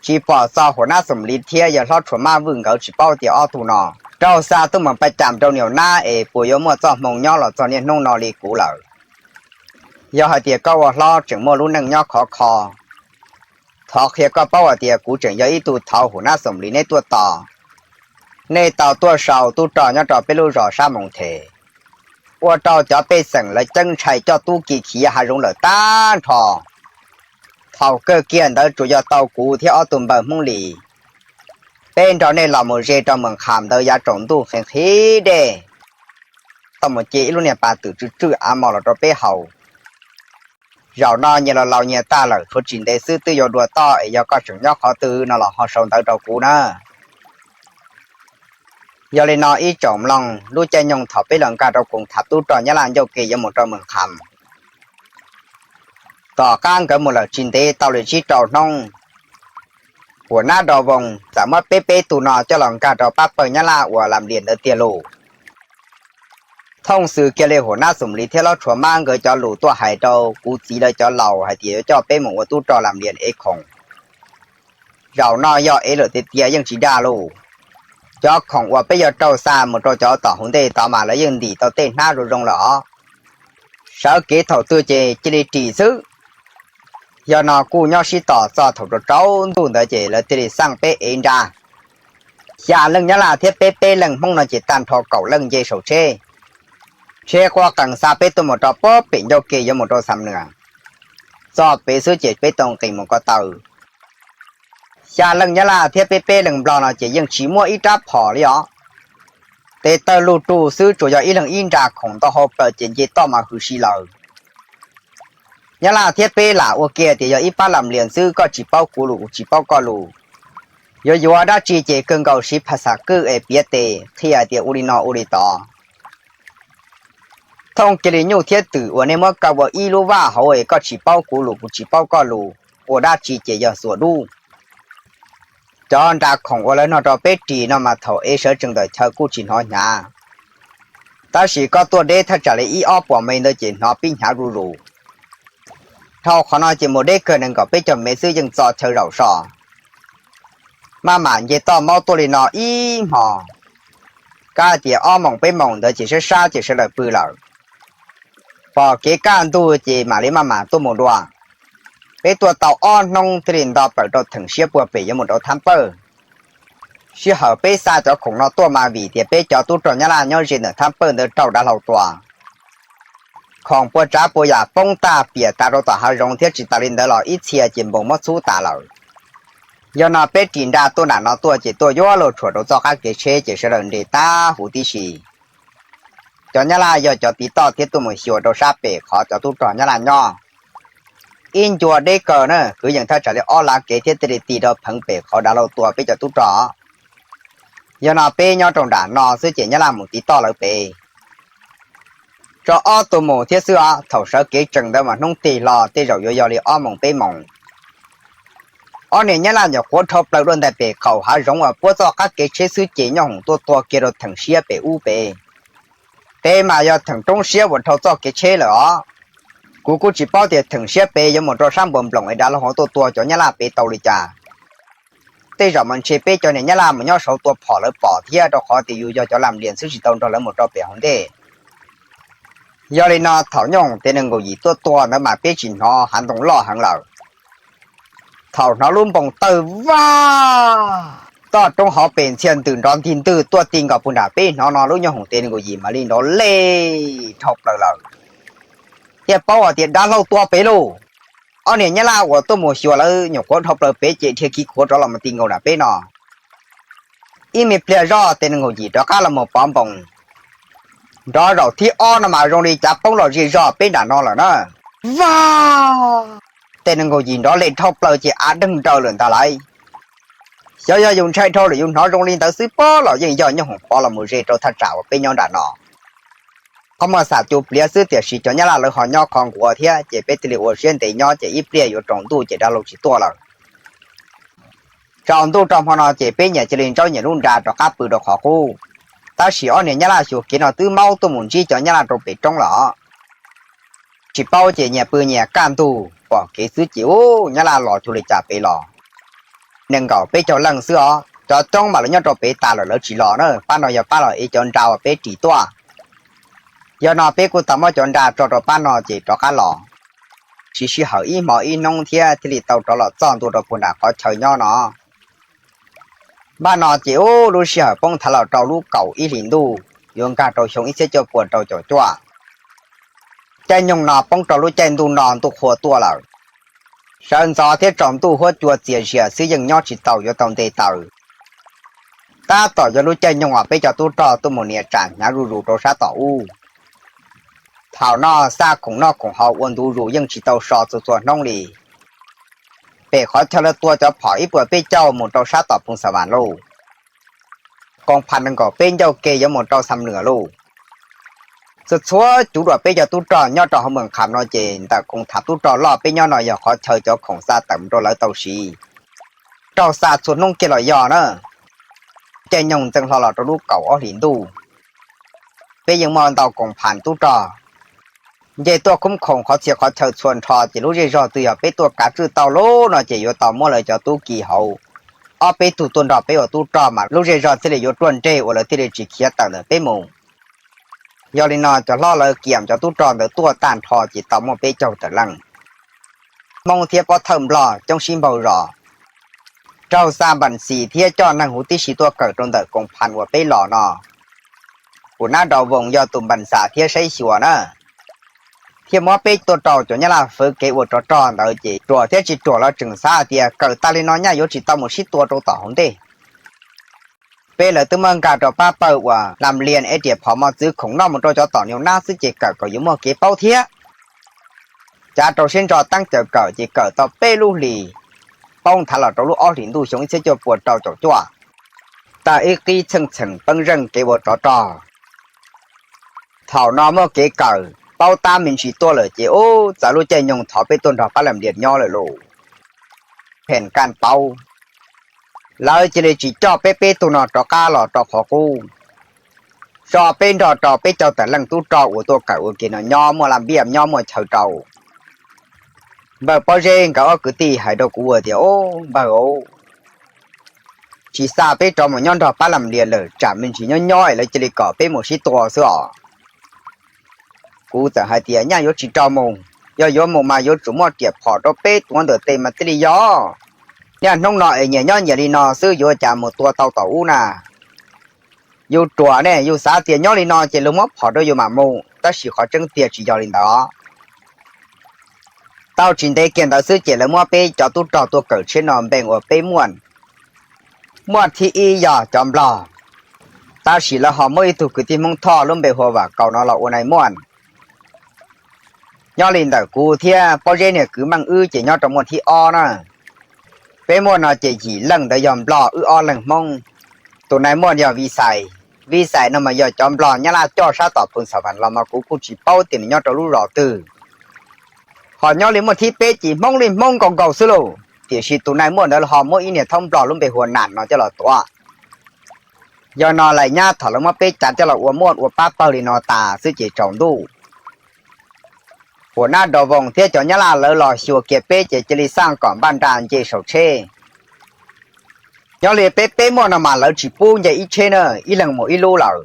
tsis pom txog huam nab Xoom Lis thiab yawg Hlob Tshuas Mab Vwj nkawd, tsis paub tias ob tug no raug xa tuaj mus pais cam rau niam nab es puas yuav muaj txoj hmoo nyob los txog niaj hnub no li kuv lawm. Yog hais tias koj ua hlob tseem muaj lub neej nyob khov kho, thov qhia koj paub hais tias kuv tseem yog ib tug thov huam nab Xoom Lis neb tuaj tos. Nej tau tuaj sau tub rog nyob rau peb lub zos sab Moos Them, ua rau cov pej xeem lawv ceeb ntshai coj tub kis khiav hav zoov lawm tag nrho. Thaum kawg kiag ntawd tsuas yog tau kuv thiab ob tug npawg Hmoob Lis, peb nrog nej los mus ze rau Moos Kham ntawd yav tsaus ntuj qhia qhib dej, tau mus ce ib lub niag pas twm tsw tswj av mos los rau peb haus. Zaum no nyias los laus nyias tag lawm, tshuav tsis ntev xwb twb yuav dua toj es yog koj tseem nyob qhov twg no los ho sau ntawv rau kuv na. Yog li no ib tsoom mloog, lub caij nyoog thaum peb los nkag rau koom thav tub rog Nyab Laj ncauj ke yuav mus rau Moos Kham, tom qab nkawd mus lawm tsis ntev tau li tsib rau hnub, huam nab Dau Voos txawm muab peb peb tug no coj los nkag rau pab pawg Nyab Laj uas Lam Lias ntawd tiag lus. Thooj xws kiag li huam nab Xoom Lis thiab Hlob Tshuas Mab nkawd cov lus tuaj hais rau kuv txiv lawv cov laus hais tias yuav coj peb mus ua tub rog Lam Lias ev khoom. Zaum no yog ev lawm tiag tiag yeej tsis dag lus. Cov khoom uas peb yuav raug xa mus rau cov tom hauv ntej tod mas lawv yeej ntim tau tej hnab zoo zoo lawm os. Sawv kev thaum twg ces cia li ris xwb. Yog no kuj nyob sib tos txog thaum rau tsaus ntuj ntawd ces lawv thiaj li xaj peb ev nra. Xya leej Nyab Laj thiab peb peb leej Hmoob no ces tag nrho kaum leej nce saum tsheb. Tsheb quaj qees xa peb tuaj mus rau puag pem ncauj ke yuav mus rau Xam Nuas. Txog pem xwb ces peb tau nqis mus ko taw. Xya leej Nyab Laj thiab peb peb leej Nplog no ces yeej tsis muaj ib rab phom li os. Tes taw lug ru xwb tsuas yog ib leeg ib nra khoom ntau hau plaws ces nce toj mas hws si lawm. Nyab Laj thiab peb lam ua kiag tias yog ib pab Lam Lias xwb, koj tsis paub kuv lus kuv tsis paub koj lus. Yuav yuav dab tsi ces kawg nkaus siv phas xas kwj es piav tes qhia tias ua li no ua li tod. Thooj kiag li nyuj thiab twm uas nej muab kaw ua ib lub vaj hauv es koj tsis paub kuv lus kuv tsis paub koj lus, ua dab tsi ces yog xuas dub. Cov nra khoom uas lawv nug rau peb ris no mas thaum ev sawv tsees ntawm chaw kuj tsis hnov hnyav, tab sis koj tuaj deb thaj tsam li ib ob puas mev ntawd ces hnov pib hnyav zuj zus. Dhau qhov no ces mus deb kawg nees nkaum peb caug mev xwb yeej txo chaw zaum so. Maj mam nce toj maub tuaj li no ib hmos, kab tias ob moos peb moos ntawd ces sab sab ces sawv daws pw lawm. Pom kev kaj ntug ces mam li maj mam tuaj mus dua. Peb tuaj tau ob hnub thiaj li nto plaws rau Theem Siab puag pem yuav mus rau Thab Pawj. Sij hawm peb xa cov khoom no tuaj mas vim tias peb cov tub rog Nyab Laj nyob ze ntawm Thab Pawj ntawd raug dav hlau tua, khoom puas tsav puas yam poob tag piam tas rau tom hav zoov thiab tsis tas li ntawd los ib txhia ces npoo muab txhub tas lawm. Yog no peb ris nra tuaj nram no tuaj ces tuaj yuav luag tshuam rau txoj qab kev tsheb ces sawv daws nres tag huv tib si. Cov Nyab Laj yog cov tiv toj thiab tuaj mus xyuas rau sab pem qhov cov tub rog Nyab Laj nyob. Ib ncua deb kawg na, kwv yees thaj tsam li ob lav kev thiab thiaj li tig rau pheev pem qhov dav hlau tua peb cov tub rog. Yog no peb nyob rau nram no xwb ces Nyab Laj mus tiv toj lawv pem. Tso ob tug mus thiab xwb os, thaum sawv kev tsees ntawd mas hnub tig hlo tej zaum yuav yog li ob moos peb moos. Ob niag Nyab Laj nyuam qhuav dhau plaws dua ntais pem qaum hav zoov uas puab txoj qab kev tsheb xwb ces nyooj hoom tuaj tua kiag rau Theem Siab pem ub pem. Pem mas yog Theem Roob Siab uas dhau txoj kev tsheb lawm os. Kuv kuj tsis paub tias Theem Siab pem yuav mus rau sab npuas nploom es dav hlau tuaj tua cov Nyab Laj pem tau li cas. Tej zaum mas ntshe peb cov niag Nyab Laj mus nyob saud tua phom lawv pom thiab, rau qhov tias yus yog cov Lam Lias xwb tsis tau nrog lawv mus rau pem hauv ntej. Yog li no thaum nyooj hoom tes nees nkaum yim tuaj tua ntawd mas peb tsis hnov hav ntoo loj heev lawm. Thaum hnov lub npoo tawg vaj toj roob hauv pes ntxhias ntws nrov ntig ntwg tuaj ti nkaus puag nram peb hnov no lub nyooj hoom tes nees nkaum yim mam li nrov lej dhau plaws lawm. Thiaj paub hais tias dav hlau tua pem lauj. Ob niag nyab laj uas tuaj mus xyuas lawv nyuam qhuav dhau plaws pem ces dhia kiv khuav rov los mus ti nkaus nram peb no. Ib me pliag zoj tes nees nkaum yim rov qab los mus pov npoos nrov zaum thib ob no mas zoo li cav poob los zej zog peb nram no lawm na. Vag! Tes nees nkaum yim nrov le dhau plaws ces av deeg nraws lawm ntag lauj. Xyov yog yus ntshai dhau lawm yus hnov zoo li ntawd xwb pob los yeej yog nyooj hoom pov los mus ze rau thaj tsam uas peb nyob nram no. Qhov muag xam cuv pliav xwb tiam sis cov nyab laj lawv ho nyob qhov nquas thiab ces peb thiaj li ua siab ntev nyob ces ib pliag yuav tsaus ntuj ces dab laug tsis tuaj lawm. Tsaus ntuj rau hmo no ces peb nyias cia li ntsaub nyias lub nra rov qab pw rau qhov qub. Tab sis ob niag nyab laj xyuas kev no twb maub tuaj mus ntsib cov nyab laj rau pem roob lawm. Tsis paub ces nyias pw nyias kaj ntug pom kev xwb ces ub nyab laj los cuag li cas pem los. Nees nkaum peb caug leej xwb os, cov coob mas lawv nyob rau pem tas lawm lawv tsis los na, pab no yog pab los ev cov nra uas peb ris tuaj. Yog no peb kuj tau muab cov nra tso rau pab no ces rov qab los. Siv sij hawm ib hmo ib hnub thiab thiaj li tau rov los txog ntua rau puag nram qhov chaw nyob no. Npaj no ces ub lub sij hawm poob thav los rau lub kaum ib hlis ntuj yuav nkag rau xyoo ib txhiab cuaj puas rau caum cuaj. Caij nyoog no poob rau lub caij ntuj no ntuj qhua tuaj lawm. Sawv ntxov thiab tsaus ntuj huab cua txias zias xwb yeej nyob tsis tau yuav tau nte taws. Tab tom yog lub caij nyoog uas peb cov tub rog tuaj mus nias tsam hnyav zuj zus rau sab tom ub. Thaum no xa khoom noj khoom haus ua ntu zus yeej tsis tau so txhua txhua hnub li. Pem qhov chaw lawv tua cov phom ib puas peb caug mus rau sab tom Phoos Xa Vas lauj. Koos Phas nees nkaum peb ncauj ke yuav mus rau Xam Nuas lauj. Txhua txhua cuv dua peb cov tub rog nyob rau hauv Moos Kham no ces ntawm Koos Thas tub rog loj peb nyob no yog qhov chaw cov khoom xa tawm mus rau lawv tau siv. Raug xa txhua hnub kiag los yog na. Caij nyoog ntxeev hlo los rau lub kaum ob hlis ntuj, peb yeej muaj ntau Koos Phas tub rog nce tuaj khoob khoom qhov txhia qhov chaw txhua nrho ces lub zej zog twg yog peb tuaj kav tswj tau lub no ces yuav tau muab lawv cov tub ki hauv ob peb tug tuaj nrog peb ua tub rog mas lub zej zog thiaj li yuav ruaj nreg uas lawv thiaj li tsis khiav tawm ntawm peb mus. Yog li no cov hlob lawv kiam cov tub rog ntawd tuaj tag nrho ces tau muaj peb caug tawm leej. Hmoob thiab pob thawj Nplog coob sib npaug zos, raug xa npas xis thiab coj neeg huv tib si tuaj kawm rau ntawm Koos Phas uas peb los no. Kuv nab Dau Voos yog tus npas xas thiab saib xyuas na, thiaj muab peb tuaj rau cov nyab laj fwv kev ua tsov rog ntawd ces ruam thiab tsis ruam los tseem xav hais tias kawm tag li no nyaj yuav tsis tau mus sib tua rau tom hauv ntej. Peb lawv twb muab nkag rau pab pawg uas Lam Lias es riam phom mos txwv khoom noj mus rau cov tom niag nab xwb ces kawm kom yuav muaj kev paub thiab. Cav rau siab ntso teeb caws kawm ces kawm tau peb lub hlis, poob thav los rau lub ob hlis ntuj xyoo ib txhiab cuaj puas rau caum cuaj, tag ib qib txheej txheem peeb zeej kev ua tsov rog. Thaum no muaj kev kawm paub tab me ntsis tuaj lawm ces ub txawm lub caij nyoog thov peb tuaj nrog pab Lam Lias nyob lawm lauj. Phem Kaj paub, lawv cia li tsis coj peb peb tug no rov qab los rau qhov qub, tso peb nrog rau peb caug tawm leej tub rog uas tuaj kawm ua ke no nyob muaj laj npiaj nyob muaj chaw rau. Npawg Pob Zeb nkawd ob kwv tij hais rau kuv tias, Npawg, tsis xa peb rov mus nyob nrog pab Lam Lias lawm, tsam me ntsis nyob nyob es lawv cia li kom peb mus sib tua xwb os. Kuv txawm hais tias, Nyaj yuav tsis rau mus, yog yuav mus mas yuav tsum muaj riam phom rau peb tuav ntawm tes mas thiaj li yog. Niaj hnub no es nyias nyob nyias li no xwb yuav cas mus tua tau tom ub na? Yus ruam ne, yus xav tias nyob li no ces luag muab phom rau yus mam mus, tab sis qhov tseeb tiag tsis yog li ntawd. Tau tsis ntev kiag ntawd xwb ces lawv muab peb cov tub rog tuaj kawm tshiab no npe ua peb muaj. Muaj thib ib yog cov Nplog, tab sis lawv ho muab ib tug kwv tij Hmoob Thoj lub npe hu ua Vam Kaus no los ua nais muaj. Nyob li ntawm kuv thiab Pob Zeb niag kwv Meej wb ces nyob rau muaj thib ob na. Peb muaj no ces yim leej ntawd yog Nplog, wb ob leeg Hmoob. Tus nais muaj yog Vis Xais. Vis Xais no mas yog cov Nplog Nyab Laj coj sab tom Phoos Xa Vas los mas kuv kuj tsis paub tias nws nyob rau lub zos twg. Ho nyob li muaj thib peb ces Hmoob li Hmoob nkaus nkaus xwb lauj, tiam sis tus nais muaj ntawd ho muab ib niag thaub Nplog lub npe hu ua Nas no coj los tuav. Yog no lais nyab thaum lawv muab peb cav coj los ua muaj ua pab pawg li no tas xwb ces tsaus ntuj. Huas nab Dau Voos thiab cov Nyab Laj lawv los xyuas kiag peb ces cia li xaj kom npaj nra nce saum tsheb. Nyob li peb peb muaj no mas lawv tsis pub nce ib tsheb na, ib leeg mus ib lub lawm.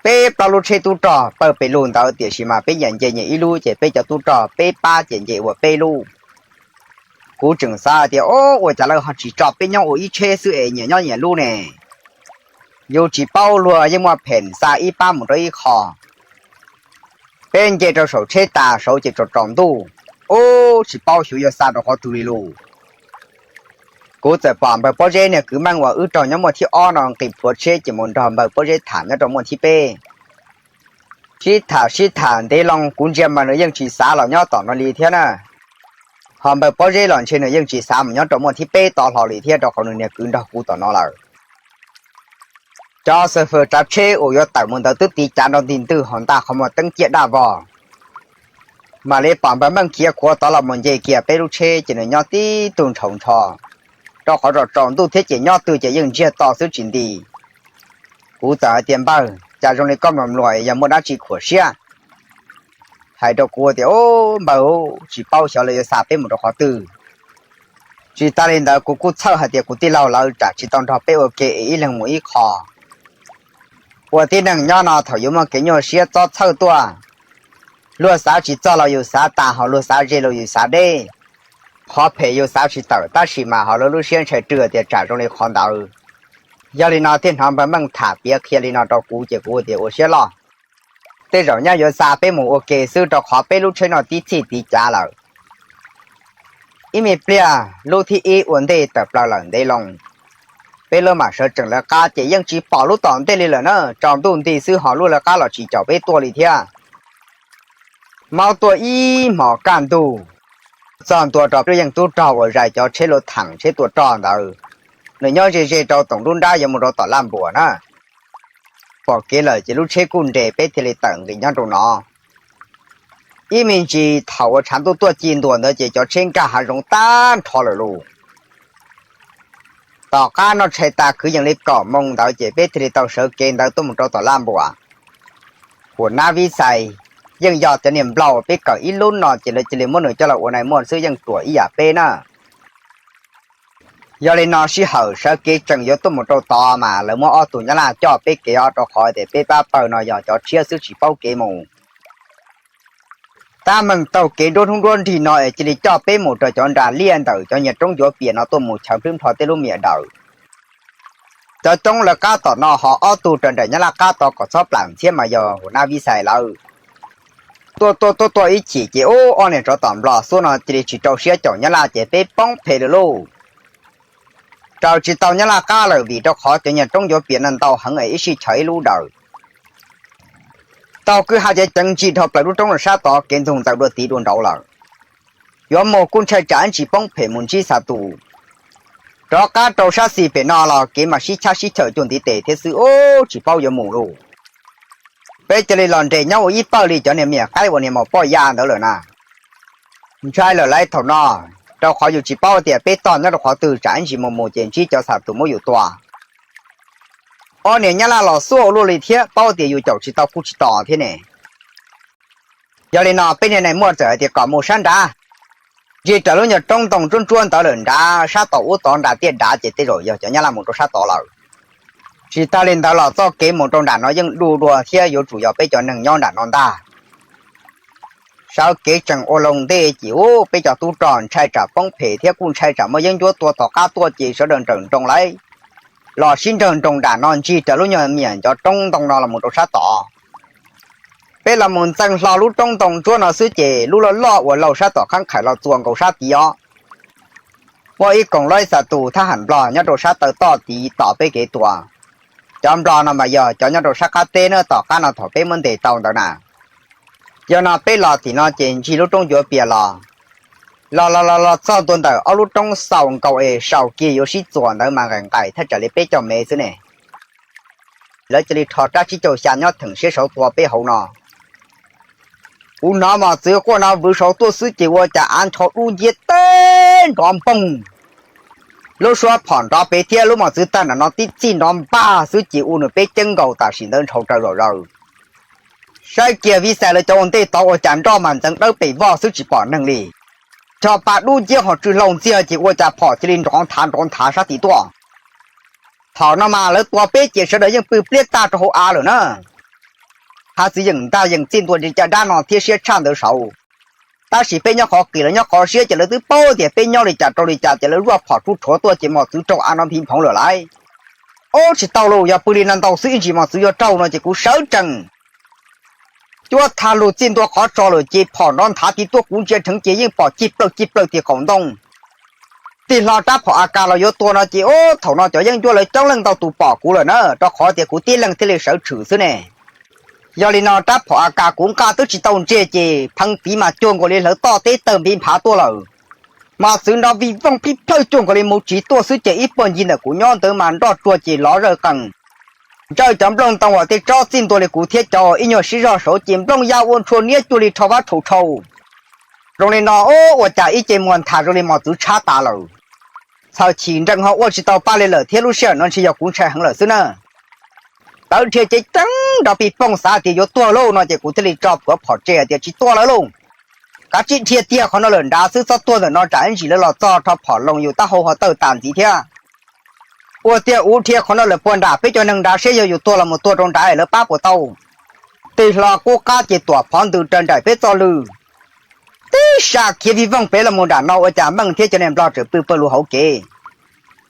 Peb plaub lub tsheb tub rog pawg pes lug ntawd tiam sis mas peb nyias nce nyias ib lub ces peb cov tub rog peb pab ces nce ua peb lub. Kuv tseem xav hais tias, O, ua cas lawv ho tsis tso peb nyob ua ib tsheb xwb es nyias nyob nyias lub ne? Yus tsis paub luag yeej muaj phem xa ib pab mus rau ib qho. Peb nce rau saum tsheb tas saud ces tsaus tsaus ntuj. Ub, tsis paub xyov yuav xa rau qhov twg li lauj. Kuv txawm pom npawg Pob Zeb niag kwv Meej uas wb raug nyob muaj thib ob no nqis plhuav tsheb ces mus nrog npawg Pob Zeb tham nyob rau muaj thib peb. Sib tham sib tham ntev loo, kuv ntsia mas nws yeej tsis xav los nyob tom no li thiab na. Ho npawg Pob Zeb los ntshe nws yeej tsis xav mus nyob rau muaj thib peb tod hlo li thiab, rau qhov nws niag kwv nrog kuv tom no lawm. Cov xawm fawm tsav tsheb uas yuav tawm mus ntawd twb tiv cav nrov ntig ntwg ho ntaj qhov muag teeb ciaj daj vog. Mam li pom npawg Meej khiav khuav tod los mus nce kiag peb lub tsheb ces nws nyob tib tug ntshaus ntsho, rau qhov tsaus ntuj thiab ces nyob twg ces yeej ntsiag to xwb tsis nti. Kuv txawm hais tias, Npawg, cas zoo li koj mluas mluas, yog muaj dab tsi khuam siab? Hais rau kuv tias, Ub, npawg, tsis paub xyov lawv yuav xa peb mus rau qhov twg. Tsis tas li ntawd kuv kuj txhawj hais tias kuv tij laug lawv tsam tsis tau nrog peb ua ke es ib leeg mus ib qho. Ua tib neeg nyob no thaum yuav muaj kev nyuaj siab txob txhawj tuaj, luag xav tsis txog los yus xav tas, ho luag xav ze los yus xav deb. Qhov phem yus xav tsis tawm tab sis mas ho lub lub siab ntshai rwg tias tsam zoo li qhov ntawd. Yog li no thiaj hnov npawg Meej tham piav qhia li no rau kuv ces kuv tias ua siab loj. Tej zaum nyaj yuav xa peb mus ua ke xwb rau qhov peb lub tsheb no tib txhij tiv cav lawm. Ib me pliag lub thib ib ua ntej tawm plaws lawm ntev loo, peb lub mam sawv tsees lawv qab ces yeej tsis pom lub tom ntej li lawm na, tsaus ntuj nti xwb ho lub lawv qab los tsis caum peb tuaj li thiab. Maub tuaj ib hmos kaj ntug, txog ntua rau peb yeej tub rog uas zais cov tsheb luv theem tsheb tua rog ntawd, nws nyob ze ze rau toom lub nrab yuav mus rau tom Laj Npuas na. Pom kev lawm ces lub tsheb kuj nres peb thiaj li tawm nqis nyob rau no. Ib me ntsis thaum uas tshav ntuj tuaj ci ntuas ntawd ces cov tsheb nkag hav zoov tag nrho lawm lauj. Tom qab noj tshais tas kwv yees li kaum moos ntawd ces peb thiaj li tau sawv kev ntawd tuaj mus rau tom Laj Npuas. Huam nab Vib Xais yeej yog cov niag nplaug peb kawm ib lub no ces lawv cia li muab nws coj los ua nais muaj xwb yeej ruam ib yam peb na. Yog li no sij hawm sawv kev tseem yuav tuaj mus rau tod mas lawv muab ob tug Nyab Laj coj peb kev os, rau qhov tias peb pab pawg no yog cov tshiab xwb tsis paub kev mus. Tab meeg taug kev nruab hnub nruab nrig no es cia li coj peb mus rau cov nras liaj ntawm cov niag roob ncuav pias no tuaj mus chaw plhwb nplho tej lub miam dawm. Cov coob lawv qab tom no ho ob tug raws nraim Nyab Laj qab tod kom txhob plam ntxhiab mas yog huam nab Vib Xais lawv. Tuaj tuaj tuaj tuaj ib chim ces ub ob niag tsov tom Nplog xub no cia li tsis rau siab caum Nyab Laj ces peb poob phem lawm lauj. Raws tsis tau Nyab Laj qab lawm vim rau qhov cov niag roob ncuav pias no ntau heev es ib sij chaws ib lub dawm. Tau kwj ha ceev ceev ntsis dhau plaws lub roob los sab tod kev ntxoog ntxaws dua tid dua nraud lawm. Yuav mus kuj ntshai tsam ib ntsis poob phem mus ntsib xa tus. Rov qab rau sab xis pem no los kev mas sib chab sib chawm cuag ntiv tes thiab xwb ub tsis paub yuav mus lauj. Peb cia li los nres nyob ua ib pawg li cov niag miam qaib uas niag maum poj ya ntawd lawm na. Ntshai lawm lauj thaum no, rau qhov yus tsis paub tias peb tog nyob rau qhov twg tsam ib ntsis mus mus ces ntsib cov xa tus muab yus tua. Ob niag Nyab Laj los xuaj ua luaj li thiab paub tias yus caum tsis tau kuj tsis tos thiab ne. Yog li no peb niag nais muaj txawm hais tias kom mus sab nrad, ntsia raws lub nyuag roob ntoo ntsuab ntsuab ntawd lawm nrad sab tom ub tod nram tiaj dav ces tej zaum yog cov Nyab Laj mus rau sab tod lawm. Tsis tas li ntawd los txoj kev mus rau nram no yeej du dua thiab yuav tsum yog peb cov neeg nyob nram no ntag. Sawv kev tseem ua loo ntej ces ub peb cov tub rog ntshai tsam poob phem thiab kuj ntshai tsam muaj yeeb ncuab tua tom qab tuaj ces sawv daws nrawm nroos lauj. Los sib nrawg nroos nram no ntsia raws lub nyuag miam ncov roob ntoo no los mus rau sab tod. Peb los mus ntxeev hlo lub roob ntoo ntsuab no xwb ces lub loj loj uas laug sab tom qhab qhaim los txuas nkaus sab tid os. Muaj ib koom loib xa tus thab ham Nplog nyob rau sab taw toj tid tos peb kev tua. Cov Nplog no mas yog cov nyob rau sab qab teb na, tom qab no thaum peb muab ntes tau ntawd na. Yog no peb los tim no ces ntsia lub roob ncuav pias los, los los los los txog ntua ntawm ob lub roob xaus nkaus es sau kiag yuav sib txuas ntawd mas nqaim nqaim thaj tsam li peb caug mev xwb ne. Lawv cia li rho rab tsib caug xya nyob theem siab saud tua peb hauv no. Kuv hnov mos txwv quaj no vwv saud tuaj xwb ces ua cas av nrho dub nciab teb nrov npoog. Lub suab phom nrov pem thiab lub mos txwv tag nram no tib txhij nrov npag xwb ces ua nws peb ceeb nkaus tam sim ntawd ntshaus raws zom zaws. Saib kiag Vij Xais lawv cov ua ntej tod ua cas nroj mas ntxeev dawb pem voj xwb tsis pom neeg li. Rho pa dub nciab ho tsw hlau ntxiag ces ua cas phom cia li nrov nthav nrov nthav sab tid tuaj. Thaum no mas lawv tua peb ces sawv daws yeej pw pliab tag rau hauv av lawm na. Hav txwv yeem ntag yeem txij ntua li caj dab no thiab siab tshaj ntawd saud. Tab sis peb nyob qhov qis lawv nyob qhov siab ces lawv twb paub tias peb nyob li cas rau li cas ces lawv zuaj phom tsuj rhuav tuaj ces mos txwv raug av no nphiv nphoov lawm lauj. Ub tsis tau lauj, yog pw li no ntau xwb ib ntsis mos txwv yuav raug no ces kuv sawv tsees. Cuab thaj lug txij ntua qhov tso lawm ces phom nrov nthav ti tuaj, kuv ntsia dheev ces yeej pom cig plaws cig plaws tim qaum ntoo. Tig hlo rab phom A K los yuav tua no ces ub, thaum no cov yeeb ncuab lawv coob leej ntau tus pom kuv lawm na, rau qhov tias kuv tib leeg thiaj li sawv tshwm xwb ne. Yog li no rab phom A K kuv nqa twb tsis tau ntseg ces phee tiv mas cuag nkaus li hlawv toj teb tawg npiv nphav tuaj lawm. Mos txwv nrov vij vooj phij plhawj cuag nkaus li mus tsiv tuaj xwb ces ib puag ncig ntawm kuv nyob ntawd mas nroj tsuag ces lov zawj qees. Ntsawj cov nplooj ntoo uas tej tsob txij ntua li kuv thiab cov ib nyuag sib zog saud ces nplooj ya ua ntshua niab cuag li rho vab rhau rhau. Zoo li no ub, ua cas ib ce muag nthav zoo li mos txwv tshab tas lawm. Txhawj chim nrees ho ua tsis tau paj li lawm thiab lub sij hawm no ntshe yog kuv ntshai heev lawm xwb na. Tawv dhia ceev ceev nrov pij pooj xav tias yuav tuag lauj no ces kuv thiaj li tso plhuav phom tseg hais tias tsis tua lawm lauj. Kav tsij dhia tiag qhov no lawm nrad xwb, txhob tuag ntawm no tsam ib ntsis lawv los txog rho phom loo yus taub hau ho tawg tas ntxiv thiab. Ua tiag uv dhia qhov no lawm puag nram peb cov neeg nrad seb yog yus tuag los mus tua rau nrad lawv pab puas tau. Tig hlo qub qab ces tuam phov ntws raws nraim peb txoj lw. Tib sab khiav vij vooj pem los mus nram no ua cas Meej thiab cov niag nplog tseem pw pawg lug hauv kev.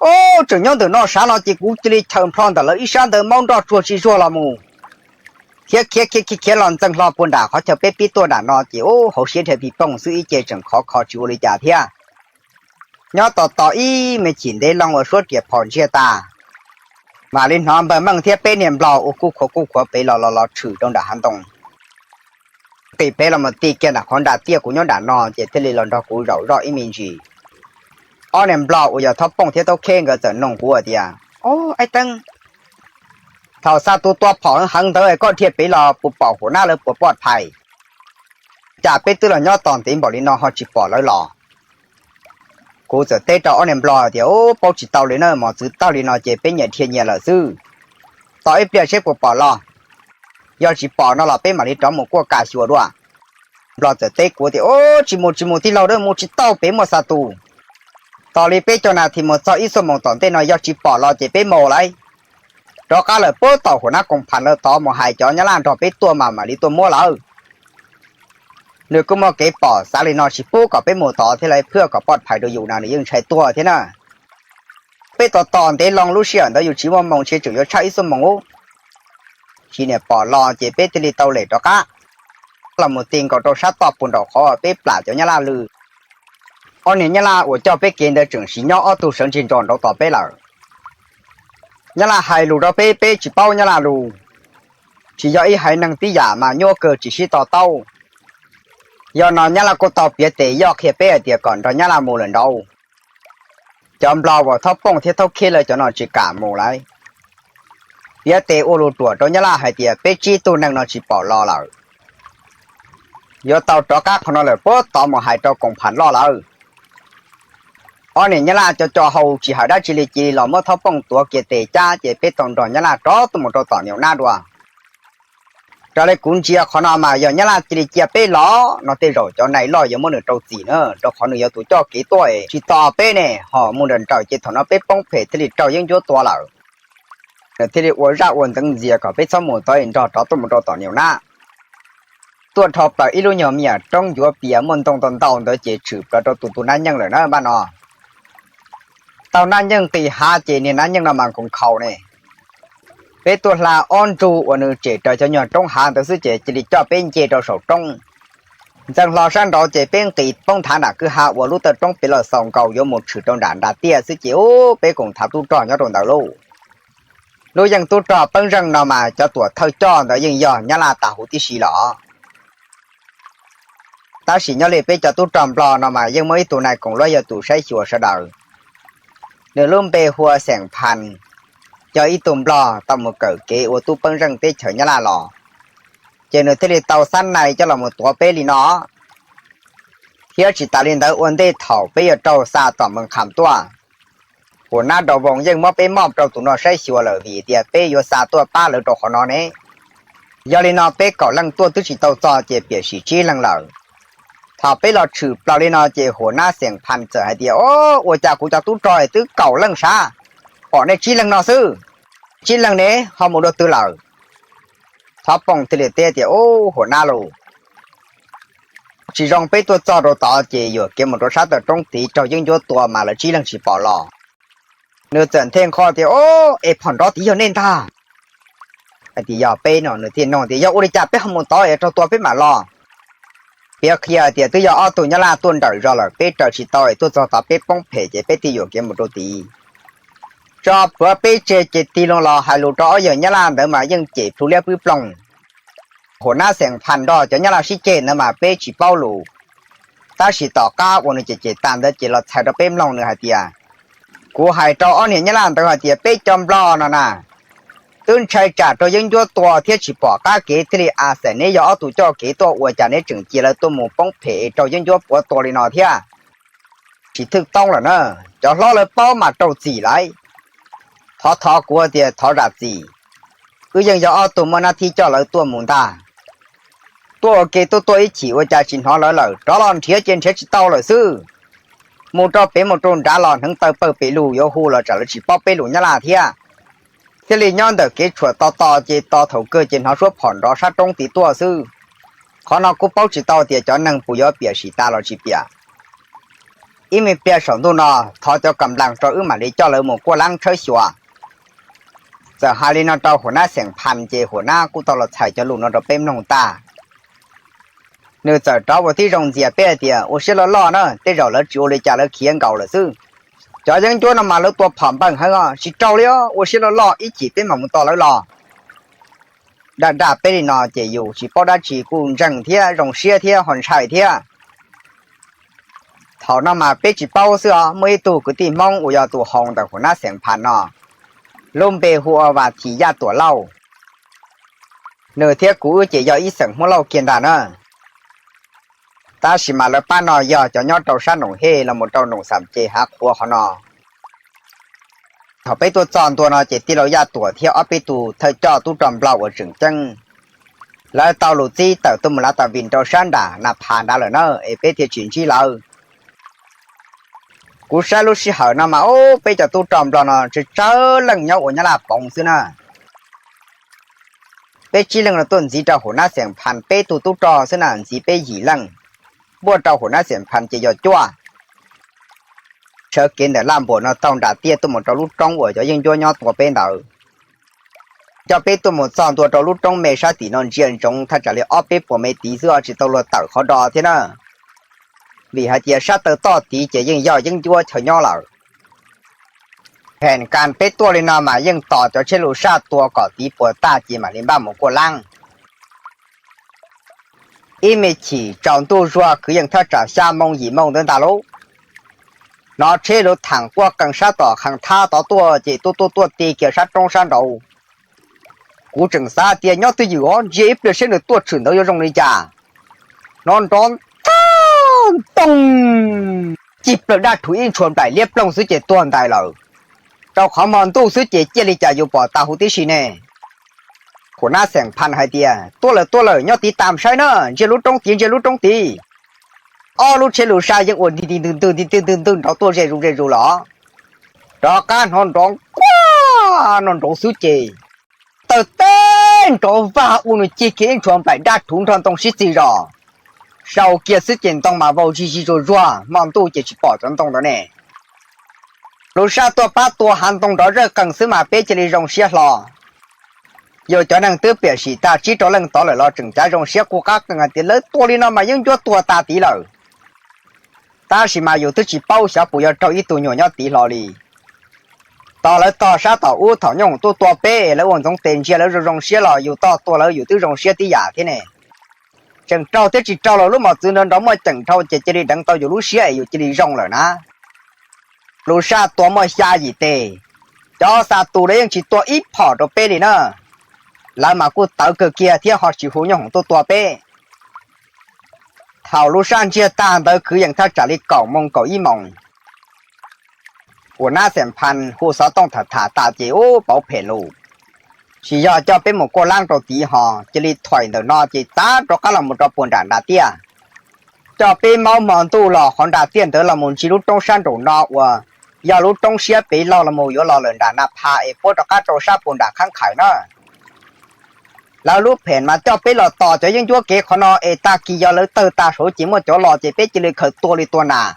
Ub, tseem nyob ntawm no sav no ces kuv cia li chaws nplho ntawm lawv ib sab ntawd maub nroj tsuag tsis zuag los mus. Khiav khiav khiav khiav khiav los ntxeev hlo puag nram qhov chaw peb pib tuaj nram no ces ub, hauv siab dhia pij pooj xwb ib ce tseem khov kho tsis ua li cas thiab. Nyob tos tos ib me chim ntev loo uas suab riam phom ntsiag tas, mam li hnov npawg Meej thiab peb niag nplog ua kuj khuav kuj khuav pem los los los tshwm rau nram hav ntoo. Nqis pem los mus ti kiag nram qhov nra tiaj kuv nyob nram no ces thiaj li los nrog kuv zaum zoj ib me ntsis. Ob niag nplog uas yog Thob Pooj thiab Taub Kheb nkawd txawm noog kuv hais tias, Ob, Aib Teeb, thaum xa tus tua phom heev heev ntawd koj dhia pem los puas pom Huam Nab lawv puas poj phais? Cas peb twb los nyob tos ntev npaum li no ho tsis pom lawv los? Kuv txawm teb rau ob niag nplog tias, Ub, paub tsis tau li na, mos txwv tawg li no ces peb nyias dhia nyias lawm xwb. Tos ib pliag seb puas pom los. Yog tsis pom no los peb mam li rov mus kuaj kas xyuas dua. Nplog txawm teb kuv tias, Ub, tsis mus tsis mus tij laug, mus tsis tau, pem muaj xa tus. Tos li peb cov nas this mus txog ib xuab moos tom ntej no yog tsis pom los ces peb mus lawm. Rov qab lawm puag tom Huam Nab koom phas lawv tod mus hais cov Nyab Laj nrog peb tuaj mas mam li tuaj muab lawm. Nws kuj muaj kev pom xav li no tsis pub kom peb mus tod thiab lawv phwj kom poj phais rau yus na, nws yeej ntshai tuag thiab na. Peb tos tos ntev loo lub sij hawm ntawd yus tsis muaj moos, ntshe tseem yuav tshaj ib xuab moos ub. Tsis niam pom los ces peb thiaj li tau lem rov qab los mus ti nkaus rau sab toj puag nraum qhov peb plam cov Nyab Laj lw. Ob niag Nyab Laj uas coj peb kev ntawd tseem sim nyob ob tug sawv ntsig nrog nraud tos peb lawm. Nyab Laj hais lus rau peb, peb tsis paub Nyab Laj lus. Tsis yog ib haiv neeg tib yam mas nyuaj kawg tsis sib to taub. Yog no Nyab Laj kuj tau piav tes yoj qhia peb hais tias kom nrog Nyab Laj mus lawm nraud. Cov nplog uas Thob Pooj thiab Thaub Kheb lawv cov no tsis kam mus lawm. Piav tes ua lus ruam rau Nyab Laj hais tias peb tsib tug neeg no tsis pom los lawm. Yuav tau rov qab qhov no lawm puag tod mus hais rau koom phas loj lawm. Ob niag Nyab Laj co co hau tsis hais dab tsi li cia li los muab Thob Pooj tuav kiag tes cab ces peb tau nrog Nyab Laj rov tuaj mus rau tom Niam Nab dua. Raws li kuv ntsia qhov no mas yog Nyab Laj cia li cia peb los no tej zaum cov nais loj yuav muab nws rau txim na, rau qhov nws yog tus coj kev tuaj tsis tos peb ne, ho mus nrawm nrawm ces thaum no peb poob phem thiaj li raug yeeb ncuab tua lawm. Nws thiaj li ua zaj ua ntxeev ntxias kom peb txhob mus tod es nrog rov tuaj mus rau tom Niam Nab. Tuaj rho plaws ib lub nyuag me nyuam roob ncuav pias muaj ntoo ntau ntau ntawd ces tshwm plaws rau tus tus nab nyeej lawm na npaj no. Tau nab nyeej nqis hav ces niag nab nyeej no mas nkoos nkhaus ne. Peb tuaj hla ob ntsug uas nws tsem raws cov nyuag roob hav ntawd xwb ces cia li coj peb nce rau saum roob. Ntxeev hlo sab nraud ces peb nqis poob nthav nram kwj ha uas lub taw roob pem los xaus nkaus yuav mus tshwm rau nram nrad tiaj xwb ces ub, peb koom thav tub rog nyob rau ntawd lauj. Lub yeej tub rog Peeb Zeej no mas cov tuam thawj coj ntawd yeej yog Nyab Laj tag huv tib si los. Tab sis nyob li peb cov tub rog Nplog no mas yeej muaj ib tug nais koom luab yog tus saib xyuas sawv daws. Nws lub npe hu ua Xeem Phas, yog ib tug Nplog tau mus kawm kev ua tub Peeb Zeej teb chaws Nyab Laj los, ces nws thiaj li tau xab nais coj los mus tuav peb li no. Thiab tsis tas li ntawd ua ntej thaum peb yuav raug xa tom Mees Kham tuaj, Huam Nab Dau Voos yeej muab peb moj rau tus no saib xyuas lawm vim tias peb yuav xa tuaj pab lawv rau qhov no ne. Yog li no peb kaum leej tuaj twb tsis tau txog ces piam sim tsib leeg lawm. Thaum peb los tshwm plaws li no ces Huam Nab Xeem Phas txawm hais tias, O, ua cas kuv cov tub rog twb kaum leej sav, pom nej tsib leeg no xwb. Tsib leeg ne ho mus dua twg lawm? Thov Pooj thiaj li teb tias, O, Huam Nab lauj, tsis zoo peb tuaj txog rau tod ces yuam kev mus rau sab taw roob tid raug yeeb ncuab tua mas lawv tsib leeg tsis pom los. Nws txawm nthe nqho tias, O, es phom nrov tid yog nej ntag. Hais tias yog peb no, nws thiaj nug tias yog ua li cas peb ho mus tod es raug tua peb mam los. Piav qhia tias twb yog ob tug Nyab Laj tuaj nrawm zog lawm, peb raws tsis tau es tuaj txog tod peb poob phem ces peb thiaj yuam kev mus rau tid. Tso plhuav peb tseg ces tig loo los hais lus rau ob yawg Nyab Laj ntawd mas yeej cem plhu liab pwb ploog. Hua nab xeem phas nrog cov Nyab Laj sib ceg ntawd mas peb tsis paub lus. Tab sis tom qab uas nws cem cem tag ntawd ces los txhais rau peb mloog nws hais tias, kuv hais rau ob niag Nyab Laj ntawd hais tias peb cov Nplog no na, twb ntshai tsam raug yeeb ncuab tua thiab tsis pom qab kev thiaj li a xam neb yog ob tug coj kev tuaj, ua cas neb tseem cia lawv tuaj mus poob phem es raug yeeb ncuab puav tua li no thiab. Tsis thwj toob lawm na, cov hlob lawv paub mas rau txim lauj. Thov thov kuv tias thov zam txim, wb yeej yog ob tug muaj nab thib coj lawv tuaj mus ntag. Tuaj ua ke tuaj tuaj ib chim ua cas tsis hnov lawv lawm, rov los nrhiav ces nrhiav tsis tau lawm xwb. Mus rau pem mus rau nrad los hneev taw pawg pes lug yuav hu los tsam lawv tsis paub peb lus Nyab Laj thiab. Thiaj li nyob ntawm kev tshuam tos tos ces tos thaum kawg ces hnov suab phom nrov sab roob tid tuaj xwb. Qhov no kuj paub tsis tau tias cov neeg puas yuav piam sim tas los tsis piam. Ib me pliag saum ntuj no thov cov kam nplaas rau wb mam li coj lawv mus kuaj laab tshawb xyuas. Txawm hais li no rau hua nab xeem phas ces hua nab kuj tau los txhais cov lus no rau peb mloog tag. Nws txawm rov ua tib zoo ntxias peb hais tias ua siab loj loj na, tej zaum lawv tsis ua li cas lawv khiav nkaus lawm xwb. Cov yeeb ncuab no mas lawv tua phom npeeg heev os, tsis raug li os, ua siab loj loj ib chim peb mam mus tos lawv los. Daj daj peb li no ces yus tsis paub dab tsi kuj ntseeg thiab zoo siab thiab ho ntshai thiab. Thaum no mas peb tsis paub xwb os, muaj ib tug kwv tij Hmoob uas yog tus hau ntawm hua nab xeem phas no, lub npe hu ua Vas Thim Yaj Tuam Lauj. Nws thiab kuv wb ces yog ib xeem Hmoob Lauj kiag ntag na. Tab sis mas lawv pab no yog cov nyob rau sab Noom Hej los mus rau Noom Xam Ces hav qhuav qhov no. Thaum peb tuaj txog ntua no ces tij laug Yaj Tuam thiab ob peb tus thawj coj tub rog Nplog uas tseem ceeb, lawv tau lus txib tawm tuaj mus lav tas vim rau sab nram Nas Phas nrad lawm na, es peb thiaj tsis ntsib lawv. Kuv saib lub sij hawm no mas ub, peb cov tub rog Nplog no tsawg tsawg leej nyob ua Nyab Laj poov xwb na. Peb tsib leeg no tuaj ntxiv rau hua nab xeem phas peb tug tub rog xwb na, ntxiv peb yim leej, npuaj rau hua nab xeem phas ces yog cuaj. Sawv kev ntawm Laj Npuam no taug nram tiaj tuaj mus rau lub roob uas cov yeeb ncuab nyob tua peb ntawd. Coj peb tuaj mus txog ntua rau lub roob me sab tim no ntsia ntsoov thaj tsam li ob peb puas mev tid xwb os, tsis tau luag tawm qhov do thiab na. Vim hais tias sab taw toj tid ces yeej yog yeeb ncuab chaw nyob lawm. Phem kas peb tuaj li no mas yeej tos cov tsheb lus saj tua kom tid puas tag ces mam li npaj mus kuaj laab. Ib me chim tsaus ntuj zuag kwv yees thaj tsam xya moo yim moo ntawd ntag lauj, hnov tsheb lus thaam quaj qees sab tom Khees Thab tod tuaj ces tuaj tuaj tuaj ti kiag sab roob sab nraud. Kuv tseem xav tias nyob twj ywm os, ntsia ib pliag saib nws tuaj tshwm ntawd yuav zoo li cas. Hnov nrov tag ntoo, cig plaws daj rhuv ib ntshua nplaim liab ploog xwb ces tuag ntais lawm. Rau qhov hmo ntuj xwb ces ciaj li cas yuav pom tas huv tib si ne. Hua nab xeem phas hais tias tuaj lawm tuaj lawm, nyob tiv tas saib na, ntsia lub roob tid ntsia lub roob tid. Ob lub tsheb lus saj yeej ua nti ti ntwg ntwg nti ti ntwg ntwg nrov tuaj ze zus ze zus los. Rov qab hnov nrov quaj no nraud xwb ces taw teb nrov vag ua nws cig kiag ib ntshua nplaim daj rhuv nrog ntoo sib txig zos. Sau kiag xwb ces ntoo mas vau zig zig zuag zuag, hmo ntuj ces tsis pom cov ntoo ntawd ne. Lus saj tuaj pab tua hav ntoo nrov zawj qees xwb mas peb cia li zoo siab hlo. Yus cov neeg twb piam sim tag tsib rau leej tod lawm los tseem cav zoo siab quj qab qees hais tias lawv tua li no mas yeeb ncuab tuag tas tid lawm. Tab sis mas yus twb tsis paub xyov puas yuav raug ib tug nyuag nyob tid hlo li. Tos lawv tog sab tom ub thaum nyooj hoom tuaj tua peb, lawv ua ntxoov tes ntsia lawv zoo zoo siab los yus tog tua lawv yus twb zoo siab tib yam thiab ne. Tseem raug thiab tsis raug los lub mos txwv nrov nrov muaj ceem dhau ces cia li deev tau yus lub siab es yus cia li zoo lawm na. Lus saj tua muaj xya yim tes, cov xa tus lawv yeej tsis tua ib phom rau peb li na. Lawv mas kuj tawv kawg kiag thiab ho tsis hu nyooj hoom tuaj tua peb. Thaum lub saj ntsiag tag ntawd kwv yees thaj tsam li kaum moo kaum ib moos, hua nab xeem phas hu xov tooj tham tham tas ces ub pauv phem lus, tsis yog coj peb mus kuaj laab rau tid ho, cia li thuam ntawm no ces txav rov qab los mus rau puag nram nrad tiaj. Coj peb maub hmo ntuj los qhov nrad tiaj ntawd los mus ntsia lub roob sab nraum no uas yog lub roob siab pem laug los mus yuav los lawm nram Nas Phas es puab rov qab rau sab puag nram Khaab Qhais na. Lawv lub phem mas coj peb los tos cov yeeb ncuab kev qhov no es tag kis yog lawv tawg tag saud ces muaj cov los ces peb cia li khaws tua li tua nas.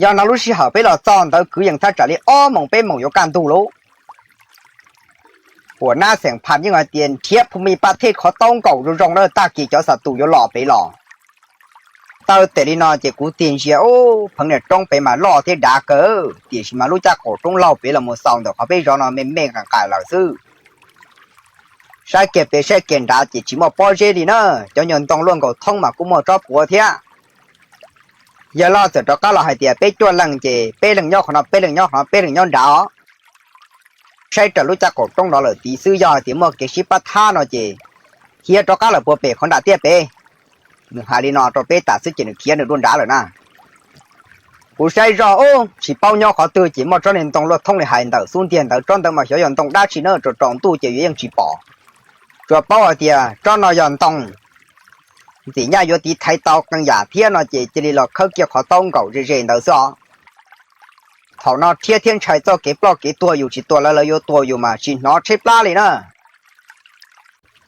Yog no lub sij hawm peb los txog ntawd kwv yees thaj tsam li ob moos peb moos yuav kaj ntug lauj. Huas nab xeem phas yeej hais tias nrhiav phu mi paj thej qhov taub nkaus zoo zoo na, tag kis cov xa tus yuav los pem los. Taw tes li no ces kuv tig ntsia ub, pheev niag roob pem mas loj thiab dav kawg, tiam sis mas lub caj qaum roob laug pem los mus xaus ntawm qhov peb zov no me me nqaim nqaim lawm xwb. Saib kiag pem saib kiag nrad ces tsis muaj pob zeb li na, cov nyuag ntoo luaj nkaus thoob mas kuj muaj tsob puav thiab. Yawg loj txawm rov qab los hais tias peb cuaj leeg ces peb leeg nyob qhov no, peb leeg nyob qhov no, peb leeg nyob nrad os. Saib raws lub caj qaum roob nrov lawm tid xwb, yog hais tias muaj kev sib pab thab no ces khiav rov qab lawm puag pem qhov nram tiaj pem. Nws hais li no rau peb tas xwb ces nws khiav nws dua nrad lawm na. Kuv saib zoj ub, tsis paub nyob qhov twg ces muaj tsob niag ntoo luaj thoob li hais ntawm xub ntiag ntawd, tsob ntawd mas xyov yog ntoo dab tsi na, tsaus tsaus ntuj ces yuav yeej tsis pom. Tsuas paub hais tias tsob no yog ntoo, ntxim nyaj yuav tiv thaiv tau qee yam thiab no ces cia li los khawb kiag qhov taub nkaus ze ze ntawd xwb os. Thaum no rhiab thiab ntshai txoj kev ploj kev tuag, yus tsis tua lawv, lawv yuav tua yus mas tsis hnov tshaib plab li na.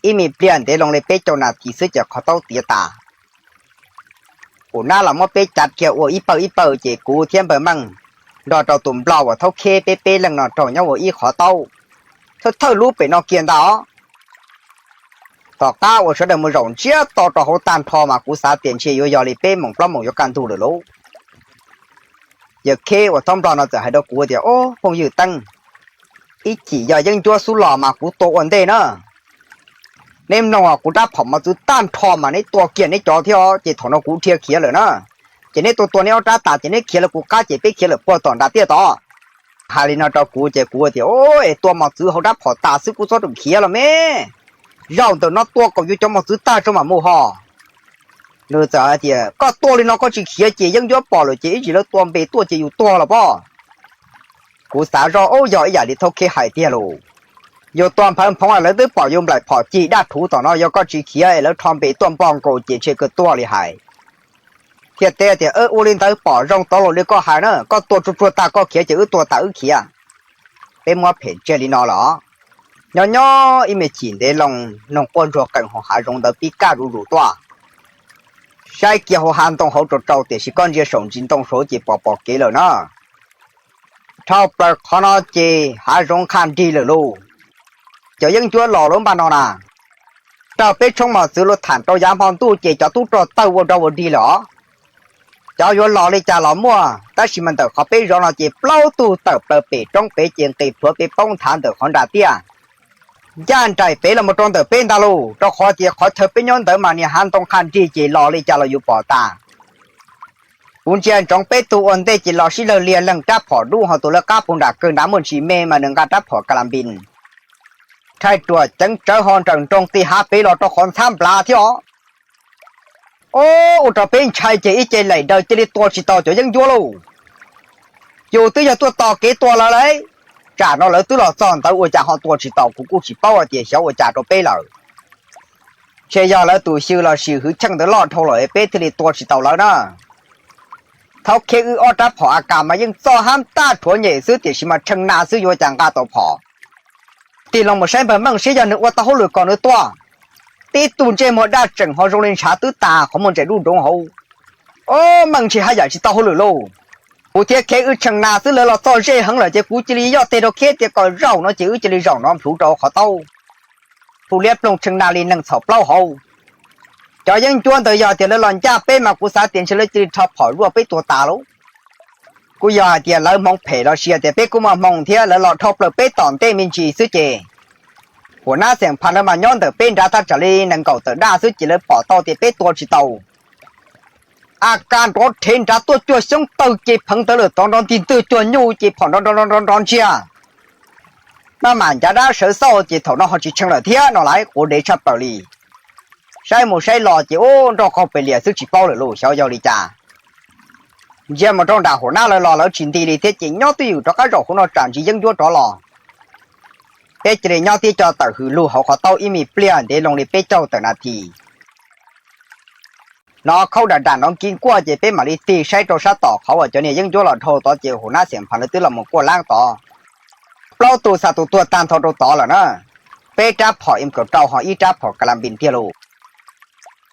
Ib me pliag ntev loo li peb caug nas this xwb ces qhov taub tiav tas. Huas nab los muab peb cav kiag ua ib pawg ib pawg ces kuv thiab npawg Meej nrog rau tus nplog uas thaub kheb peb peb leeg no raug nyob ua ib qhov taub, thawj thawj lub pem no kiag ntag os. Tom qab uas sawv daws mus zaum ntsiab to rau hauv tag nrho mas kuv xav tias ntshe yuav yog li peb moos plaub moos yuav kaj ntug lawm lauj. Yawg kheb uas thaub nplog no txawm hais rau kuv tias, Ob, phooj ywg Teeb, ib chim yog yeeb ncuab xub los mas kuv tua ua ntej na. Neb mloog os, kuv rab phom mos txwv tag nrho mas neb tua kiag neb cov thiab os, ces thaum no kuv dhia khiav lawm na. Ces neb tua tua neb ob rab tas ces neb khiav lawv kuv qab ces peb khiav lawm puag tom nram tiaj tod. Hais li no rau kuv ces kuv tias, Ub, es tua mos txwv hauv rab phom tas xwb kuv txhob ram khiav los me. Zaum ntawm no tua kom yuav cov mos txwv tag tso mam mus ho. Nws txawm hais tias, Koj tua li no koj tsis khiav ces yeeb ncuab pom lawm ces ib tsam lawv tua npe tuaj ces yus tuag los pob. Kuv xav zoj, Ub, yog ib yam li thaub kheb hais tiag lauj. Yus tua nphawv nphoov lawv twb pom yus nplaim phom cig daj rhuv tom no, yog koj tsis khiav es lawv rho npe tuaj npog nkaus ces ntshe kawg tuag li hais. Thiaj teb tias, Ua li ntawd pom zoo tod los li koj hais na, koj tua tsuag tsuag tag koj khiav ces wb tua tas wb khiav. Peb muab phem tseg li no los. Nyob nyob ib me chim ntev loo, noog quaj ntsuag qees hauv hav zoov ntawd pib kaj zuj zus tuaj. Saib kiag hauv hav ntoo hauv rau rau tiam sis koj ntsia saum ntsis ntoo saud ces pom pom kev lawm na. Dhau plaws qhov no ces hav zoov nqha nrig lawm lauj. Cov yeeb ncuab los lub npaj no na, raug peb tshoob mos txwv luag tham rau yav hmo ntuj ces cov tub rog tawg ua dog ua dig lawm os. Cov yuav los li cas los muaj, tab sis mas ntawm qhov peb zov no ces plaub tug tawm plaws pem roob pem ces nqis plhuav peb poob nthav ntawm qhov nram tiaj. Ncaj nraim pem los mus rau ntawm peb ntag lauj, rau qhov tias qhov chaw peb nyob ntawd mas niag hav ntoo nqha nrig ces los li cas los yus pom tas. Kuv ntsia ntsoov peb tug ua ntej ces los sib lawg liag leeg rab phom dub, ho tus lawv qab puag nram kawg nrad muaj ntsis me mas nws nqa rab phom ka la npis. Rhaij ruam ceev tsawv ho nrawm nroos tig hav pem los rau qhov ntxhab nplav thiab os. Ob, ua rau peb ntshai ces ib ce laim daws cia li tua tsis tau cov yeeb ncuab lauj. Yus twb yog tuaj tos kev tua lawv lauj, tsam no lawv twb los txog ntawd ua cas ho tua tsis tau, kuv kuj tsis paub hais tias xyov ua cas rau peb lawm. Ntshe yog lawv tus xyw los sis hwv cheej ntawd loj dhau lawm peb thiaj li tua tsis tau lawv na. Thaub kheb wb ob rab phom A K mas yeej txoj hab tag rhuav nyem xwb tiam sis mas tshee na xwb yuav cas nqa tau phom. Tig loo mus saib npawg Meej seb yog nws ua tau hauj lwm kom nws tua. Tib tug ntsej muag daj tseem ho zoo li ntshav twb tas qhov muag ntsaim duj nroov hauv. Ob, Meej ntshe haj yam tsis tau hauj lwm lauj. Kuv thiab kheb wb tshee na xwb, lawv los txog ze heev lawm ces kuv cia li yoj teg rau kheb tias kom zaum no ces wb cia li zaum no plhuv rau qhov taub. Phu liab ploog tshee na li neeg txhaum plaub hauv. Cov yeeb ncuab ntawd yog tias lawv los ncaj peb mas kuv xav tias ntshe lawv cia li rho phom zuaj peb tua tas lauj. Kuj yog hais tias lawv hmoov phem los sis tias peb kuj muaj hmoo thiab, lawv los dhau plaws peb tom ntej me ntsis xwb ces huam nab xeem phas lawv mas nyob ntawm peb nrad thaj tsam li nees nkaum tawm daj xwb ces lawv pom tau tias peb tua tsis tau. A K nrov rhev nrad tuaj cuag xyoob tawg ces pheev ntawd lawm tod nrov ntig ntwg cuag nyuj ces phom nrov nrov nrov nrov ntsiag. Maj mam ncav dab sawv xauj ces thaum no ho tsis tshee lawm thiab no lauj, quav dev tshaj plaws li. Saib mus saib los ces ub, nroj qaug pes lias xwb tsis paub lawm lauj, xyov yog li cas. Ntsia mus rau nram huam nab lawv los lawv tsis nti li thiab ces nyob twj ywm rov qab zaum hauv no tsam ntsis yeeb ncuab rov los. Peb cia li nyob tib co tawm hws lug hauv qhov taub ib me pliag ntev loo li peb caug tawm nas this. Hnov khaub dam dam nrov nki nkuaj ces peb mam li tig saib rau sab tom qhov uas cov niag yeeb ncuab los dhau tod ces huam nab xeem phas lawv twb los mus kuaj lab tod. Plaub tus xa tus tuag tag nrho rau tod lawm na. Peb rab phom M kaum rau ho ib rab phom ka la npis tiag lauj.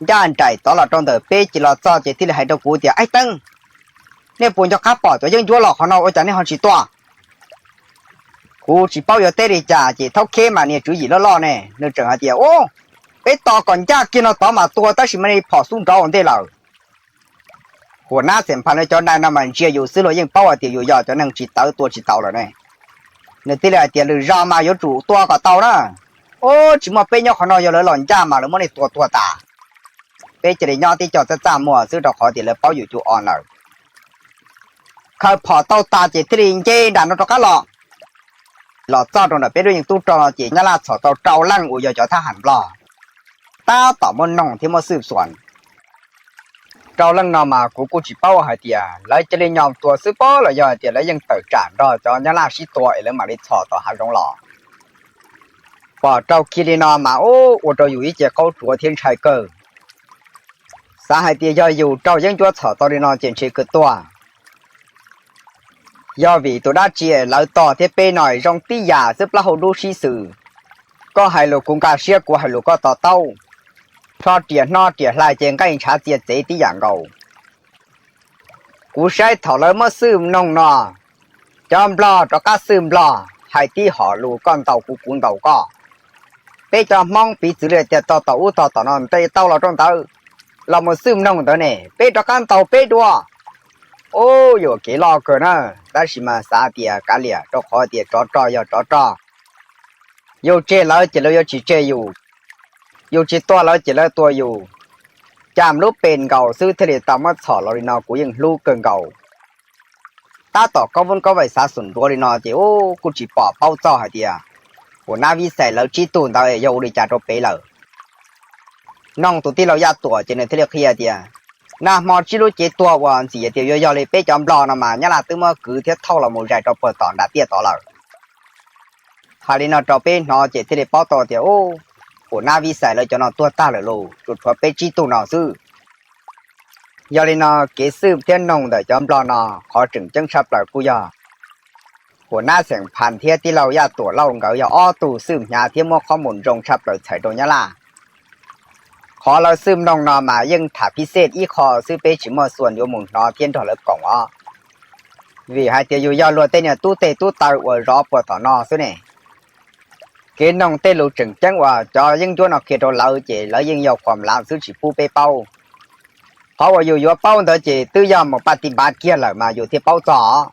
Ncaj nraim tod los rau ntawm peb ces los txog ces thiaj li hais rau kuv tias, Aib Teeb, nej puas nco qab pom cov yeeb ncuab los qhov no ua cas nej ho tsis tuaj? Kuv tsis paub yuav teb li cas ces thaub kheb mas niag tswv yim loj loj ne nws tseem hais tias, Ub, peb tos kom ncaj kiag no tod mas tua tab sis mas nej phom xub nrov ua ntej lawm. Huam nab xeem Phas lawv cov nais no mas ntsia yus xwb luag yeej paub hais tias yus yog cov neeg tsis tawv tua tsis tau lawm ne. Nws thiaj li hais tias, Lwm zaus mas yuav tsum tua kom tau na. Ub, tsis muaj peb nyob qhov no yog lawv los ncaj mas lawv muab nej tua tuag tas. Peb cia li nyob tib co txaj txaj muag xwb rau qhov tias lawv paub yus cov o lawm. Khaws phom tau tas ces thiaj li nce nram no rov qab los. Los txog rau nram peb lub yeej tub rog no ces nyab laj txhom tau rau leej uas yog cov thab ham nplog tab tom muab noog thiab muab xwb xuas. Rau leej no mas kuv kuj tsis paub hais tias lawv cia li nyom tua xwb pob los yog hais tias lawv yeej tawm tsam nrog cov nyab laj sib tua es lawv mam li txhom tom hav zoov los. Pom rau kiag li no mas ub, ua rau yus ib ce qaub tsuav thiab ntshai kawg. Xav hais tias yog yus raug yeeb ncuab txhom tau li no ces ntshe kawg tuag. Yog vim tus dab tsi lawv tog thiab peb no zoo tib yam xwb, plaub hau dub sib xws. Koj hais lus kuv nkag siab, kuv hais lus koj to taub. Rho riam hno riam hlais ces nqaij ntshav txia txev tib yam nkaus. Kuv saib thaum lawv muab xwb noog no, cov nplog rov qab xwb nplog, hais tib hom lus koj ntaus kuv kuv ntaus koj. Peb cov Hmoob piv txwv li tias tog tom ub tog tom no, nte tau los rau ntawd, los mus xwb noog ntawd ne peb rov qab ntaus peb dua. Ub, yuam kev loj kawg na, tab sis mas xav tias kav liam rau qhov tias tsov rog yog tsov rog. Yus tseg lawv ces lawv yuav tsis tseg yus, yus tsis tua lawv ces lawv tua yus. Cas lub pes nkaus xwb thiaj li tau muab txhom los li no kuv yeej hlub kawg nkaus. Tab tom kaub vub kaub vais xav xum nruav li no ces ub, kuj tsis pom paub txog hais tias huam nab Vib Xais lawv tsib tug ntawd yog ua li cas rau pem lawm. Noog tus tij laug Yaj Tuam ces nws thiaj li qhia tias, nag hmo tsib lub cev tuag uas ntxim tias yuav yog li peb cov nplog no mas nyab laj twb muab kwv thiab thauj los mus zais rau puag tom nram tiaj tod lawm. Hais li no rau peb hnov ces thiaj li paub tau tias ub, huam nab Vib Xais lawv cov no tuag tag lawm lauj, tsuas tshuav peb tsib tug no xwb. Yog li no kev xwb thiab noog ntawm cov nplog no, qhov tseem ceeb tshaj plaws kuj yog huam nab xeem Phas thiab tij laug Yaj Tuam Lauj nkawd yog ob tug xwb hnyav thiab muab qhob mus zoo tshaj plaws txhais rau nyab laj. Qhov lawv xwb noog no mas yeej tham phij xej ib qho xwb, peb tsis muaj xuas yuav mus hnov thiab nrog lawv koom os. Vim hais tias yus yog luag tej niag tub teg tub taw uas zov puag tom no xwb ne. Kev noog tej lus tseem ceeb uas cov yeeb ncuab no qhia rau lawv ces lawv yeej yog khuam lav xwb tsis pub peb paub. Qhov uas yus yuav paub ntawd ces twb yog mus paj ti npav kiag lawm mas yus thiaj paub txog.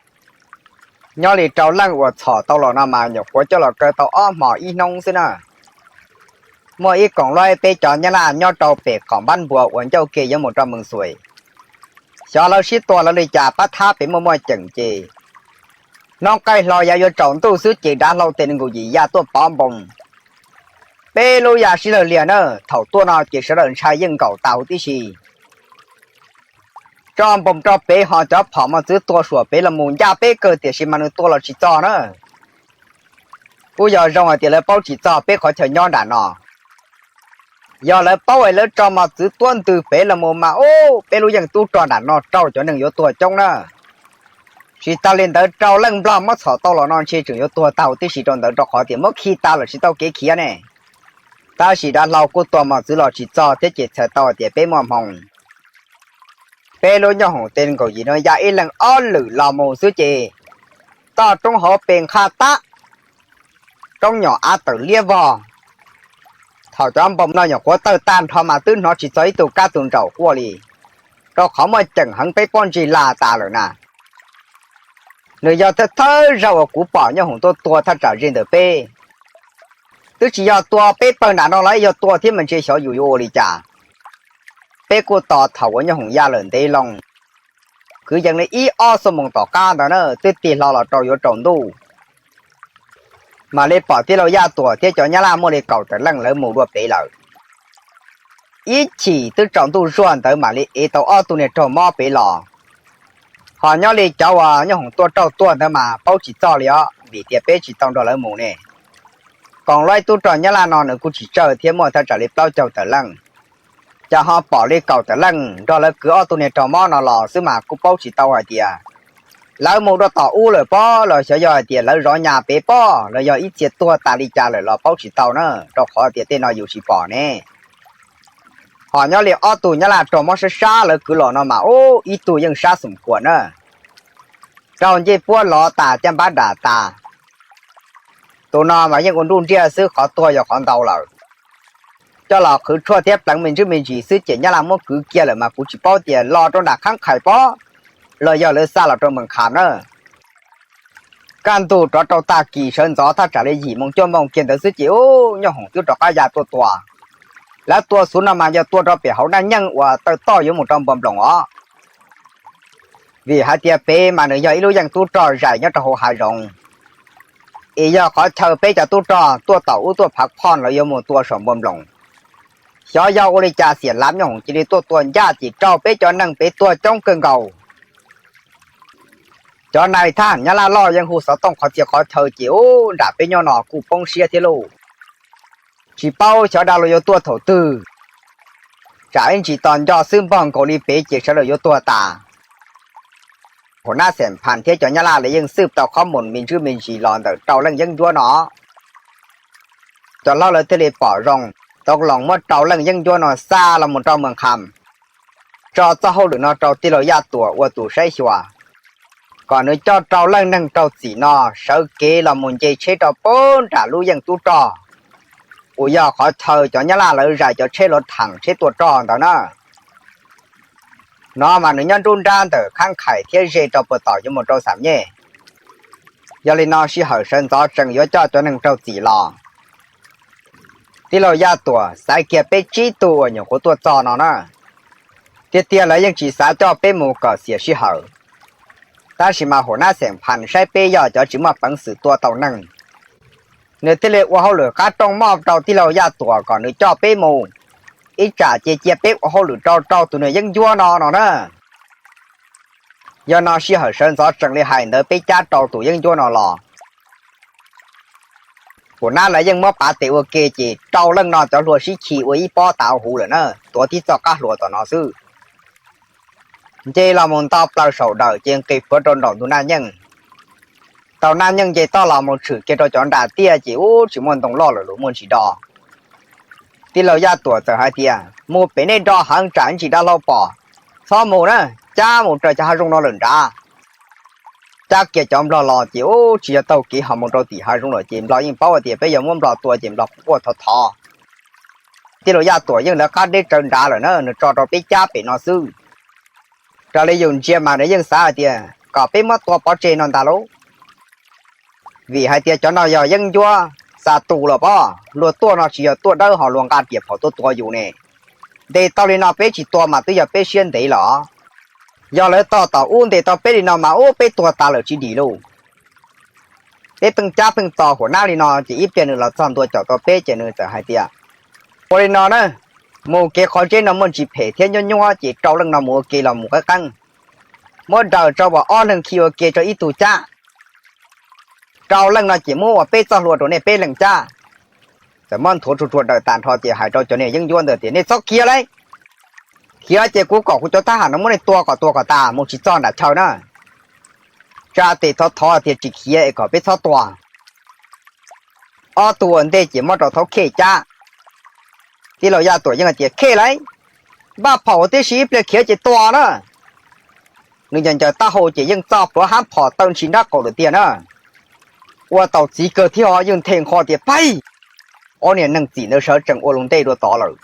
Nyob li rau leej uas txhom tau los no mas nyuam qhuav coj los kaw tau ob hmos ib hnub xwb na. Muaj ib koom luaib peb cov nyab laj nyob rau pem qom npab npuas uas ncauj ke yuav mus rau Moos Xuais. Xyov lawv sib tua lawv li cas, pab thab pem muaj muaj ceem ces hnub qaij hlo yav yuav tsaus ntuj xwb ces dav hlau tes nees nkaum yim ya tuaj pov npoos. Peb lub ya sib lawg liag na, thaum tuaj no ces sawv daws ntshai yeej nkaum tas huv tib si. Tso npoos rau pem ho cov phom mos txwv tua suam pem los mus ncaj peb kawg tiam sis mas nws tua los tsis txog na. Kuj yog zoo hais tias lawv paub tsis txog peb qhov chaw nyob nram no. Yog lawv paub es lawv tso mos txwv tuab ntws pem los mus mas ub, peb lub yeej tub rog nram no raug cov neeg yuav tuag coob na. Tsis tas li ntawd rau leej nplog muab txhom tau los no ntshe tseem yuav tuag tag huv tib si rau ntawd rau qhov tias muab khi tas los tsis tau kev khiav ne. Tab sis dav hlau kuj tua mos txwv los tsis txog thiab ces txhais tau hais tias peb muaj hmoo. Peb lub nyooj hoom tes nkaum yim no ya ib leeg ob lwm los mus xwb ces toj roob hauv pes nqha tab, roob nyom av tawm liab vog. Thaum cov npoos no nyuam qhuav tawg tag nrho mas twb hnov tsis txog ib tug kab tug ntsaum quaj li, rau qhov muaj ceem heev peb pob ntseg lag tas lawm na. Nws yog thawj thawj zaug uas kuv pom nyooj hoom tuaj tua thaj tsam ze ntawm peb. Twb tsis yog tua peb pawg nram no los yog tua thiab mas ntshe xyov yus yuav ua li cas. Peb kuj tos thaum uas nyooj hoom ya lawm ntev loo, kwv yees li ib ob xuab moos tom qab ntawd na twb tig hlo los rau yuav tsaus ntuj. Mam li pom tij laug Yaj Tuam thiab cov nyab laj muaj li kaum tawm leej lawv mus dua pem lawm. Ib chim twb tsaus ntuj zuag ntawd mam li ev tau ob tug niag raug mob pem los. Ho nyob li cov uas nyooj hoom tua raug tuag ntawd mas paub tsis txog li os vim tias peb tsis tau nrog lawv mus ne. Koom luaib tub rog nyab laj no nws kuj tsis tsawg thiab muaj thaj tsam li plaub caug tawm leej. Cas ho pom li kaum tawm leej nrog lawv kwv ob tug niag raug mob no los xwb mas kuj paub tsis tau hais tias lawv mus dua tom ub lawm pob los xyov yog hais tias lawv zov nyas pem pob los yog ib txhia tuag tas li cas lawm los paub tsis tau na, rau qhov tias tej no yus tsis pom ne. Ho nyob li ob tug nyab laj raug mob sab sab lawv kwv los no mas ub ib tug yeej sab xoom kuam na, raug ncej puab lov tas caj npab dam tas. Tus no mas yeej ua nruj nriaj xwb, qhov tuag yog qhov ntau lawm. Coj los qhwv tshuaj thiab pleev me ntsis me ntsis xwb ces nyab laj muab kwv kiag lawm mas kuv tsis paub tias los rau nram Khab Khais pob los yog lawv xa los rau Moos Kham na. Kaj ntug rov rau tag kis sawv ntxov thaj tsam li yim moo cuaj moo kiag ntawd xwb ces ub, Nyooj Hoom twb rov qab ya tuaj tua. Lawv tua xuv no mas yog tua rau pem hauv Naj Nyeej uas taw toj yuav mus rau Npua Nploos os. Vim hais tias pem mas nws yog ib lub yeej tub rog zais nyob rau hauv hav zoov, es yog qhov chaw peb cov tub rog tuaj tom ub tuaj phav phoj lawv yuav mus tua saum Npua Nploos. Xyov yog ua li cas Xiam Lav Nyooj Hoom cia li tuaj tua ncaj ces raug peb cov neeg pem tuag coob kawg nkaus. Cov nais thab ham nyab laj loj yeej hu xov tooj qhov txhia qhov chaw ces ub, nram peb nyob no kuj poob siab thiab lauj. Tsis paub xyov dab laug yuav tuaj thaum twg, tsam ib ntsis tos nco xwb npog nkaus li pem ces sawv daws yuav tuag tas. Hua nab Xeem Phas thiab cov nyab laj lawv yeej xwb tau qhob mus me ntsis me ntsis los ntawm rau leej yeeb ncuab no. Cov hlob lawv thiaj li pom zoo, tau los muab rau leej yeeb ncuab no xa los mus rau Moos Kham, tso txoj hauj lwm no rau tij laug Yaj Tuam ua tus saib xyuas, kom nws coj rau leej neeg raug txim no sawv kev los mus nce tsheb rau pem nram lub yeej tub rog uas yog qhov chaw cov nyab laj lawv zais cov tsheb luav tham tsheb tua rog ntawd na. No mas nws nyob nruab nrab ntawm Khab Khais thiab ze rau puag tom yuav mus rau Xam Nyej. Yog li no sij hawm sawv ntxov tseem yuav coj cov neeg raug txim los. Tij laug Yaj Tuam xaiv kiag peb tsib tug uas nyuam qhuav tuaj txog no na. Tiag tiag lawv yeej tsis xav coj peb mus kom xiam sij hawm, tab sis mas Hua nab Xeem Phas saib peb yog cov tsis muaj peev xwm tua tau neeg, nws thiaj li ua hauj lwm qab rooj moj rau tij laug Yaj Tuam kom nws coj peb mus, ib tsam ces cia peb ua hauj lwm rau rau tus niag yeeb ncuab no no na. Yog no sij hawm sawv ntxov tseem li hais ntawd peb cab rau tus yeeb ncuab no los. Hua nab lawv yeej muab pav tes ua ke ces rau leej no cov hlua sib khi ua ib pob tas huv lawm na, tuav tib txoj qab hlua tom no xwb. Nce los mus nto plaws saum dawm ces nqis plhuav rau nraum ntug Naj Nyeej. Tau Naj Nyeej nce toj los mus tshwm kiag rau cov nram tiaj ces ub, tsis muaj ntoo loj lawm, luag muaj ntsis do. Tij laug Yaj Tuam txawm hais tias, mus pem nej do heev tsam ntsis dab laug pom, txhob mus na, cab mus raws cov hav zoov no lawm nrad. Cab kiag cov nplog los ces ub, tsis yog taug kev ho mus rau tim hav zoov lawm ces nplog yeej paub hais tias peb yog muab nplog tua ces nplog quaj thov thov. Tij laug Yaj Tuam yeej lawv qab deb tsawv nrad lawm na, nws tso rau peb cab pem no xwb. Raws li yus ntsia mas nws yeej xav hais tias kom peb muab tua pov tseg no ntag lauj. Vim hais tias cov no yog yeeb ncuab xa tus los pob, luag tuaj no tsis yog tuaj dawb ho luag nqa riam phom tuaj tua yus ne. Ntes tau li no peb tsis tua mas twb yog peb siab ntev los. Yog lawv tog tom ub ntes tau peb li no mas ub, peb tuag tas lawm tsis dim lauj. Peb pheej cab pheej txo Hua nab li no ces ib pliag nws los txog ntua caum tau peb ces nws txawm hais tias, ua li no na, mus kev qhov zeb no muaj ntsis phem thiab nyuab nyuab ces rau leej no mus ua ke los mus qeeb qeeb, muab daws rau uas ob leeg khi ua ke rau ib tug cab. Rau leej no ces muab ua peb txoj hlua rau nej peb leeg cab. Txawm muab nthuav tsuag tsuag daws tag nrho ces hais rau cov niag yeeb ncuab ntawd tias, nej txhob khiav lauj. Khiav ces kuv kom kuv cov thab ham no muab nej tua kom tua kom tas mus tsis txog nram chaw na. Tsa tes thov thov tias tsis khiav es kom peb txhob tua. Ob tug ua ntej ces muab rau Thaub Khej cab. Tij laug Yaj Tuam yeej hais tias, Khej lauj, npaj phom huv tib si, ib pliag khiav ces tua na. Nws ncaws ncaws taub hau ces yeej txo pluav hab phom taw ntshis nrab qaum lawm tiag na. Ua tau txiv kawg thiab ho yeej nthe nqho tias, Paib! Ob niag neeg txim ntawd sawv tsees ua lus ntej dua tod lawm.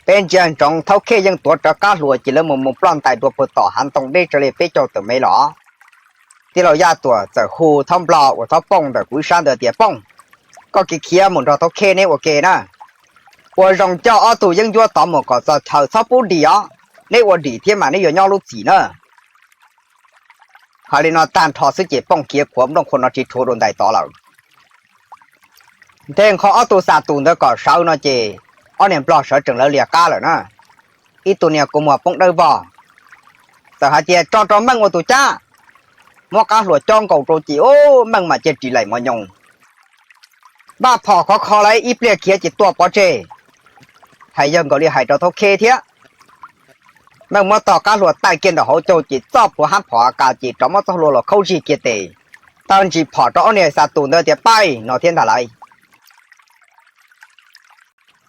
Peb ntsia ntsoov Thaub Khej yeej tuav rawv qab hlua ces lawv mus mus ploj ntais dua puag tom hav ntoo deb tsawv li peb caug tawm mev los. Tij laug Yaj Tuam txawm hu Thaub Nplog uas Thaub Pooj ntawm kuv ib sab ntawd tias, Pooj, koj kev khiav mus nrog Thaub Khej neb ua ke na. Ua zoo coj ob tug yeeb ncuab tod mus kom txog chaw txhob pub dim os. Neb ua dim thiab mas neb yuav nyob lub txim na. Hais li no tag nrho xwb ces Pooj khiav khuav nplooj qhuav no tsis tshuav dua ntais tod lawm. Nthe nqho ob tug xa tus ntawd kom sawv no ces ob niag nplog sawv tsees lawv lias qab lawm na. Ib tug niag kua muag poob dawb vog, txawm hais tias, Tso rau Meej ua tus cab. Muab qab hlua cob nkaus rau ces ub, Meej mas cia ris laim mos nyoos. Npaj phom khov kho lauj, ib pliag khiav ces tua pov tseg. Hais yog nkaus li hais rau Thaub Khej thiab. Meej muab tog qab hlua taij kiag ntawm hauv caug ces txoj pluav hab phom A K ces rov muab txoj hlua los khaub zig kiag tes, taw ntsis phom rau ob niag xa tus ntawd tias, Paib! No thiab ntag lauj.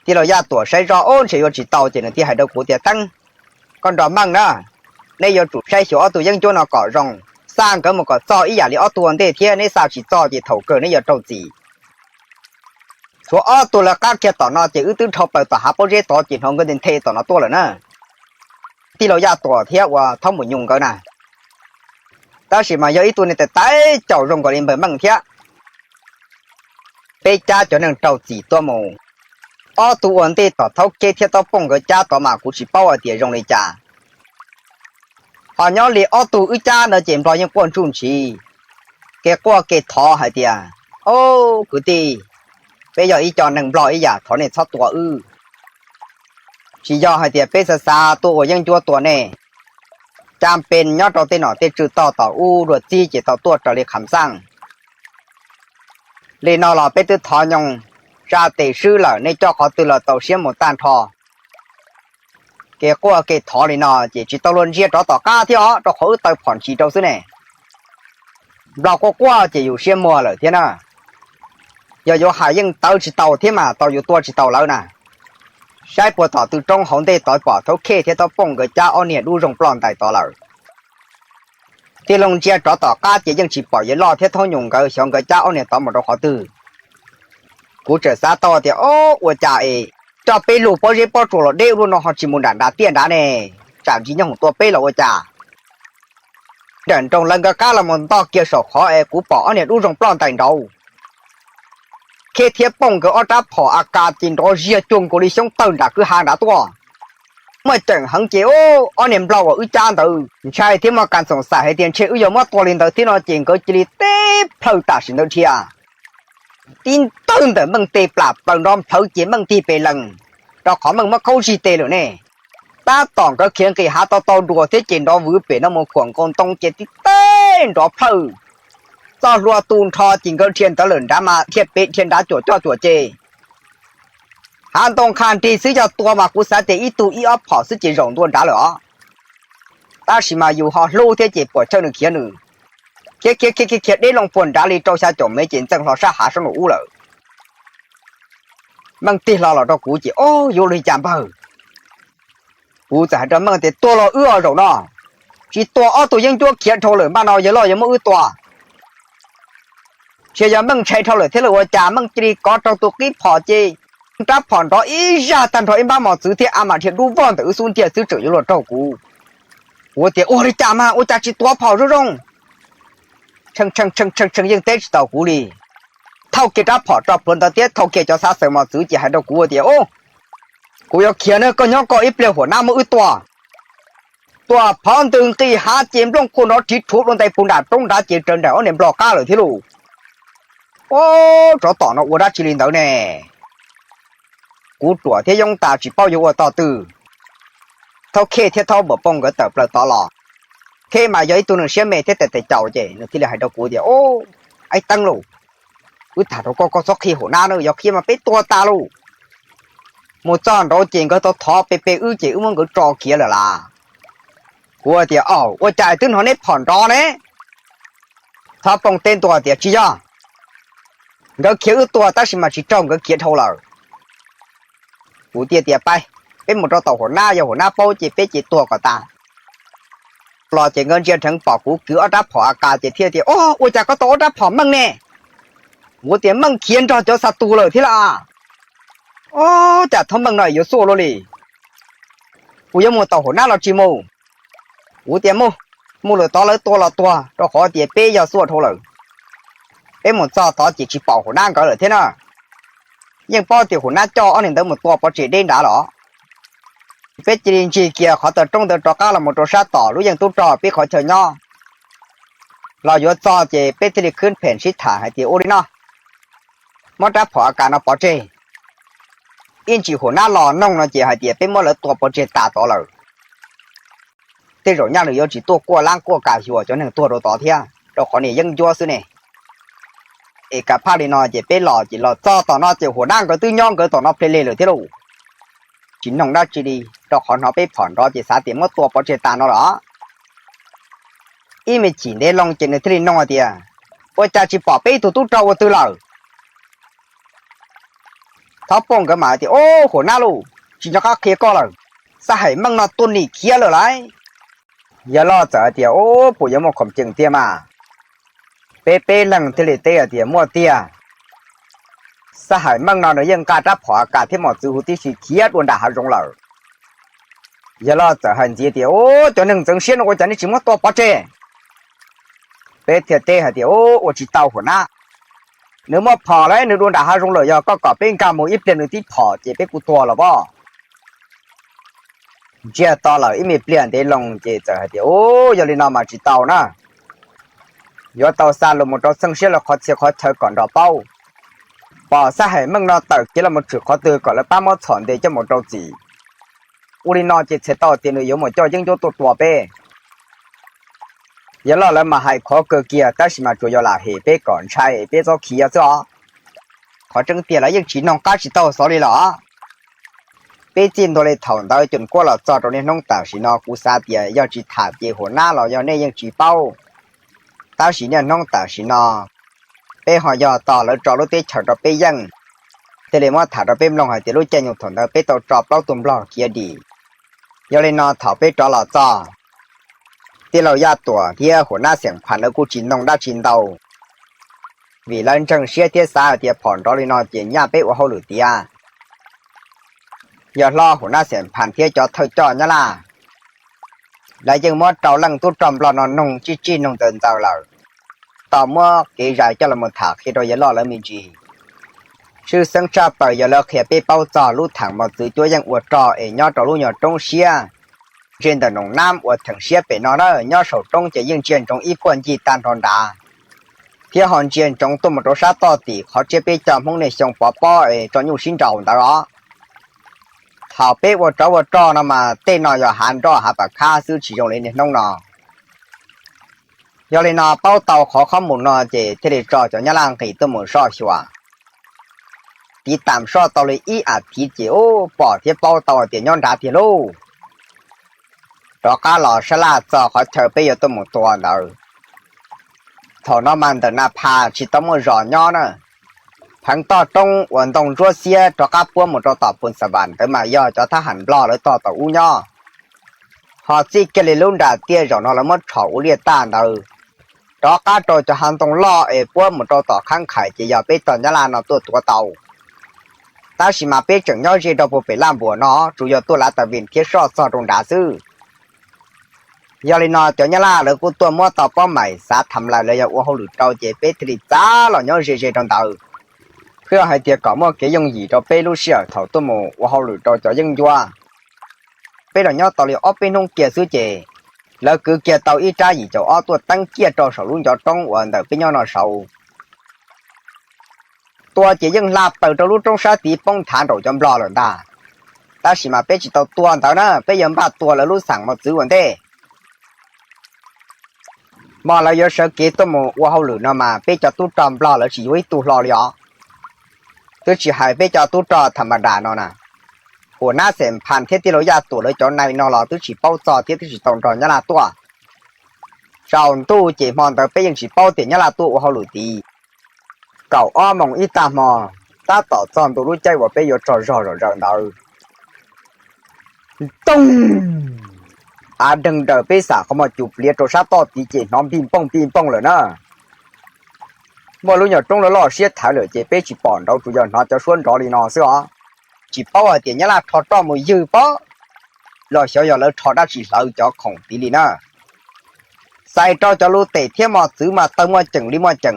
Tij laug Yaj Tuam saib zoj ub ntshe yuav tsis tau ces nws thiaj hais rau kuv tias, Teeb, koj nrog Meej na, neb yuav tsum saib xyuas ob tug yeeb ncuab no kom zoo, xa nkawd mus kom txog ib yam li ob tug ua ntej thiab neb xa tsis txog ces thaum kawg neb yuav raug txim. Tshuav ob tug lawv qab kiag tom no ces wb twb dhau plaws tom hav pob zeb tod ces hnov nkawd nthe nthe tom no tuaj lawm na. Tij laug Yaj Tuam thiab uas Thaub Mus Nyuj nkawd na. Tab sis mas yog ib tug neeg tais tais caum zoo nkaus li npawg Meej thiab. Peb cab cov neeg raug txim tuaj mus. Ob tug ua ntej tom Thaub Kheb thiab Thaub Pooj nkawd cab tod mas kuv tsis paub hais tias zoo li cas. Ho nyob li ob tug wb cab ntawd ces Nplog yeej quaj ntsuj ntsiv, kev quaj kev thov hais tias, Au, kwv tij, peb yog ib co neeg Nplog ib yam, thov nej txhob tua wb. Tsis yog hais tias peb xav xav tuaj ua yeeb ncuab tua nej. Cas pes nyob rau tej nom tej tswv toj tom ub dua txib ces tau tuaj raws li kham xaj. Li no los peb twb thov nyob tsa tes swb lawm, nej coj qhov twg los tau siab mus tag nrho. Kev quaj kev thov li no ces tsis tau luag ntsia rov tom qab thiab os, rau qhov wb taw phom ntsis rau xwb ne. Nplog quaj quaj ces yus siab muag lawm thiab na. Yog yuav hais yeej tawv tsis tau thiab mas tau yus tua tsis tau lawv na. Saib puag tom tw roob hauv ntej tod pom Thaub Khej thiab Thaub Pooj nkawd cab ob niag dub zoo ploj ntais tod lawm. Tij laug ntsia rov tom qab ces yeej tsis pom Yawg Loj thiab Thaub Nyuj nkawd xyov nkawd cab ob niag tod mus rau qhov twg. Kuv txawm xav tau tias, Ob, ua cas es coj peb lub pob zeb pob tsuas los deb ua luaj no ho tsis mus nram nrad tiaj nrad ne? Tsam ntsis nyob hoom tua peb los ua cas? Nram nroog lawv nkawd qab los mus ntog kiag saum qhov es kuv pom ob niag dub zoo ploj ntais nraud. Khej thiab Pooj nkawd ob rab phom A Kas ces nrov ziag cuag nkaus li xyoob tawg nram kwj ha nrad tuaj. Muaj ceem heev ces ob niag Nplog uas wb cab ntawd ntshai thiab muaj kas txoom xaim hais tias ntshe wb yuav muab tua li ntawd thiab no ces nkawd cia li teb plhaw tam sim ntawd dhia. Tib ntawg ntawm Meej tes plam plaws nrov nplhawv ces Meej tig pes lees, rau qhov Meej muab khaub zig tes lawm ne. Tab tom nkawd khiav nqis hav tau tau dua thiab ces nrov vwv pem no mus khuam nkaus ntoo ces tib teg nrov plhawj. Txoj hlua tu nrho ces nkawd dhia ntawd lawm nrad mas dhia pem dhia nrad cuam coj cuam ces hav ntoo qha nrig xwb, yog tua mas kuv xav tias ib tug ib ob phom xwb ces zaum ntua nrad lawm os. Tab sis mas yus ho hlub thiab ces puam chawj nws khiav nws, khiav khiav khiav khiav khiav deb loo puag nrad li rau xya caum mev ces ntxeev hlo sab hav sab nraum ub lawm. Meej tig hlo los rau kuv ces, Ob, yuav ua li cas npawg? Kuv txawm hais rau Meej tias, Tua los wb os zaum no. Tsis tua ob tug yeeb ncuab khiav dhau lawm, npaj no Yawg Loj yuav muab wb tua. Ntshe yog Meej ntshai dhau lawm thiab los ua cas Meej cia li kov rau tus qib phom ces rab phom nrov ib zaj tag nrho ib npab mos txwv thiab a mas dhia dub vog ntawm wb xub ntiag xwb tseem yuav luag raug kuv. Kuv tias, Ua li cas mas ua cas tsis tua phom zoo zoo? Tshee tshee tshee tshee yeej teb tsis tau kuv li. Thauj kiag rab phom rau plhuav ntawd thiab thauj kiag cov xav xaws mos txwv ces hais rau kuv tias, Kuv yuav khiav na, koj nyob koj ib pliag, huam nab muab wb tua. Tua phov ntws nqis hav ces nplooj qhuav nrov rhiv rhuav dua ntais puag nram roob nrad ces raws nraim ob niag Nplog qab lawm thiab lauj. Ob, tsov tom no ua dab tsi li ntawd ne? Kuv ruam thiab yoob tas tsis paub yuav ua tog twg. Thaub Khej thiab Thaub Npuas Pooj nkawd tawm plaws tod los. Khej mas yog ib tug neeg siab me thiab tes tes caus ces nws thiaj li hais rau kuv tias, Ub, Aib Teeb lauj, wb tham rau koj, koj txhob qhia huam nab na, yog qhia mas peb tua tas lauj. Mus txog nraud ces nkawd tau thov pe pe wb ces wb muab nkawd tso khiav lawm las. Kuv tias, Aub, ua cas twb hnov neb phom nrov ne? Thaub Pooj teb ntua tias, Tsis yog, nkawd khiav wb tua tab sis mas tsis raug, nkawd khiav dhau lawm. Kuv thiaj tias, Pab, peb mus rau tom huam nab, yog huam nab paub ces peb ces tua kom tas. Los ces nkawd ntsia dheev pom kuv kwv ob rab phom A Kas ces thiaj tias, Ob, ua cas koj tau ob rab phom Meej ne? Kuv tias, Meej khiav nrog cov xa tus lawm thiab las. Ob, cas thaum Meej no yuav xuaj luaj li. Kuv yuav mus tom huam nab los tsis mus? Kuv tias, Mus, mus lawm tod lawv tua los tuag, rau qhov tias peb yog xuaj dhau lawm. Peb mus txog tod ces tsis pom huam nab nkawd lawm thiab na. Yeej paub tias huam nab coj ob niag ntawd mus tua pov tseg deb nrad los. Peb cia li ntsig kiag qhov taw roob ntawd rov qab los mus rau sab tom lub yeej tub rog peb qhov chaw nyob. Los yuav txog ces peb thiaj li khwb phem sib tham hais tias, Ua li no, muab rab phom A Kas no pov tseg. Ib ntsis huam nab los noog no ces hais tias peb muab lawv tua pov tseg tas tod lawm. Tej zaum nyaj nws yuav tsis tuaj quaj lab quaj kas xyuas cov neeg tuag rau tod thiab, rau qhov niag yeeb ncuab xwb ne. Es kav phaj li no ces peb los ces los txog tom no ces huam nab nkawd twb nyob nkawd tom no ple li lawm thiab lauj. Tsis noog dab tsi li, rau qhov hnov peb phom nrov ces xav tias muab tua pov tseg tas no los. Ib me chim ntev loo ces nws thiaj li noog tias, Ua cas tsis pom peb ib tug tub rog ua twg lawm? Thaub Pooj nkawd mam tias, Ob, huam nab lauj, tsis nco qab qhia koj lawm, xav hais Meej no tua nim khiav lawm lauj. Yawg Loj txawm hais tias, Ob, puas yuav muaj khoom ceem tiag mas? Peb peb leeg thiaj li teb hais tias, Muaj tiag. Xab Hais Meej no nws yeej nqa rab phom A Kas thiab mos txwv huv tib si khiav dua nram hav zoov lawm. Yawg Loj txawm hais ntxiv tias, Ub, cov neeg ntxeev siab no ua cas nej tsis muab tua pov tseg? Peb thiaj teb hais tias, Ub, ua tsis tau huam nab. Nws muaj phom lawm, nws dua nram hav zoov lawm, yog koj kom peb nkag mus ib pliag nws tib phom ces peb kuj tuag los pob. Ntsiag to lawm ib me pliag ntev loo ces txawm hais tias, Ub, yog li no mas tsis tau na. Yuav tau xa lus mus rau txheej siab lawv qhov txhia qhov chaw kom nrog paub. Pom Xab Hais Meej no tawm kev los mus tshwm qhov twg kom lawv pab muab txhom ntes coj mus rau txim. Ua li no ces txhais tau tias nws yuav mus coj yeeb ncuab tuaj tua peb. Yawg Loj lawv mas hais khov kawg kiag tab sis mas tsuas yog lam hem peb kom ntshai peb txhob khiav xwb os. Qhov tseeb tiag lawv yeej tsis noog qab tsis taug xov li los. Peb txij ntua li thaum ntawd cuam kuab los txog rau niaj hnub tam sim no kuv xav tias yog tsis tham ces huam nab los yog nej yeej tsis paub. Tab sis niaj hnub tam sim no peb ho yog tos lawv tso lub teb chaws rau peb yeej, thiaj li muab tham rau peb mloog hais tias lub caij nyoog thaum ntawd peb tau tso plaub tug nplog khiav dim. Yog li no thaum peb rov los txog, tij laug Yaj Tuam thiab huam nab Xeem Phas lawv kuj tsis noog dab tsi ntau, vim lawv ntseeg siab thiab xav hais tias phom nrov li no ces nyaj peb ua hauj lwm tiav. Yog hlob huam nab Xeem Phas thiab cov thawj coj Nyab Laj, lawv yeej muab rau leej tub rog nplog no noog tsij tsij noog ntxaws ntxaws lawm, tau muab kev zais coj los tham qhia rau Yawg Loj lawv me ntsis. Tshwj xeeb tshaj plaws yog lawv qhia peb paub txog lub theem mos txwv cuab yeej ua rog es nyob rau lub nyuag roob siab ntsia ntawm Noom Nab uas theem siab pem no na, nyob saum roob ces yeej ntsia ntsoov ib puag ncig tag nrho nrad, thiab ho ntsia ntsoov tuaj mus rau sab toj tim qhov tsiab peb cov Hmoob niaj xyoo pov pob es tso nyuj sib nraus ntawd os. Thaum peb ua rov ua rog no mas tej no yog hav nroj hav pam khab xwb tsis zoo li niaj hnub no. Yog li no paub tau qhov qhob mus no ces thiaj li tso cov Nyab Laj nqis tuaj mus soj xyuas. Tiv tam soj tau li ib as thiv ces ub pom thiab paub tau tias nyob nrad tiag lauj. Rov qab los sab laj txog qhov chaw peb yuav tuaj mus tua ntawd. Thaum no mas ntawm Na Pha tsis tau muaj zos nyob na. Pheev toj roob uas ntoo ntsuab xiab rov qab puab mus rau tom Pus Xas Vas ntawd mas yog cov thab ham nplog lawv tog tau ub nyob. Ho txij kiag li lub nram tiaj zaum no lawv muab tshom ua liaj tag ntawd, rov qab rau cov hav ntoo loj es puab mus rau tom Khab Khais ces yog peb tog Nyab Laj no tuaj tuav tau. Tab sis mas peb tseem nyob ze rau puag pem Laj Npuas no, tsuas yog tuaj lav tas vim thiab soj txog rau nrad xwb. Yog li no cov Nyab Laj lawv kuj tuaj muab tau pob maim xav tham lawm los yog ua hauj lwm rau ces peb thiaj li txav los nyob ze ze rau ntawd, thiaj hais tias kom muaj kev yooj yim rau peb lub sij hawm thaum tuaj mus ua hauj lwm rau cov yeeb ncuab. Peb los nyob tau li ob peb hnub kiag xwb ces lawv kwv kiag tau ib rab yim caum ob tuaj teeb kiag rau saum lub ncov roob uas ntawm peb nyob no saud. Tua ces yeej hla plaws rau lub roob sab tid poob nthav nraum cov nplog lawm ntag. Tab sis mas peb tsis tau tua ntawd na, peb yuav npaj tua lawv lub xeem mos txwv ua ntej. Hmo lawv yuav sawv kev tuaj mus ua hauj lwm no mas peb cov tub rog nplog lawv tsis yuav ib tug hlo li os. Twb tsis hais peb cov tub rog tham ma das no na, huam nab Xeem Phas thiab tij laug Yaj Tuam lawv cov nai no los twb tsis paub txog thiab twb tsis tau nrog Nyab Laj tuaj. Tsaus ntuj ces hmo ntawd peb yeej tsis paub tias Nyab Laj tuaj ua hauj lwm tid. Kaum ob moos ib tag hmo, tab tom txog ntua lub caij uas peb yuav tsaug zog zom zaws ntawd, toog, av deeg daws peb xam qhov muag cus pliav rau sab toj tid ces hnov npij npooj npij npooj lawm na. Muaj lub nyuag roob loj loj siab thawv lawm ces peb tsis pom nraud, tsuas yog hnov cov suab nrov li no xwb os. Tsis paub hais tias Nyab Laj rho roj mus ywg pob los xyov yog lawv rho dab tsi hlawv cov khoom tid li na. Xais rau cov lus tes thiab mos txwv mas tawg muaj ceem li muaj ceem,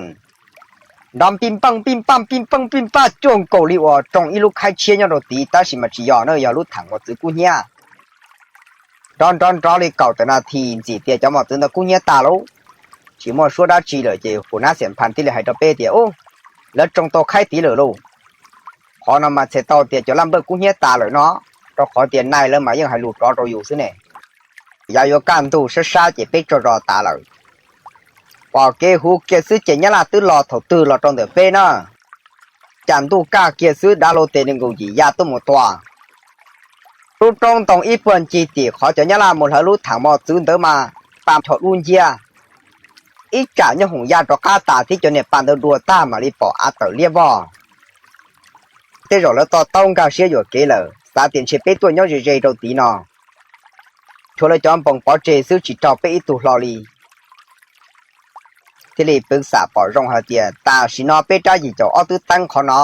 nrov npij npooj npij npaj npij npooj npij npaj cuag nkaus li uas tsoo ib lub khaib tshiab nyob rau tid, tab sis mas tsis yog na, yog lub theem mos txwv kub hnyiab. Nrov nrov nrov li kaum tawm nas this ntxim tias cov mos txwv ntawd kub hnyiab tag lauj. Tsis muaj suab dab tsi lawm ces huam nab Xeem Phas thiaj li hais rau peb tias, Ub, lawv tsoo tau khaib tid lawm lauj. Qhov no mas txhais tau tias cov laj npawj kub hnyiab tas lawm no, rau qhov tias nai lawv mas yeej hais lus rov rau yus xwb ne. Yav yuav kaj ntug sab sab ces peb tsaug zog tas lawm. Pom kev huv kiag xwb ces Nyab Laj twb los thaum twg los rau ntawm peb na. Cas ntuj kaj kiag xwb dav luag tes nees nkaum yim ya tuaj mus tua. Lub roob ntoo ib puag ncig tim qhov cov Nyab Laj mus hlawv lub theem mos txwv ntawd mas pa nrho dub nciab. Ib tsam nyooj hoom ya rov qab tas thiab cov niag pa ntawd dua tag mam li pom av tawm liab vog. Tej zaum lawv to taub nkag siab yuam kev lawm, xav tias ntshe peb tuaj nyob ze ze rau tid no. Tshuav lawv cov npoos pov tseg xwb tsis raug peb ib tug hlo li. Thiaj li pw xam pom zoo hais tias tam sim no peb rab yim caum ob twb teeb qhov no,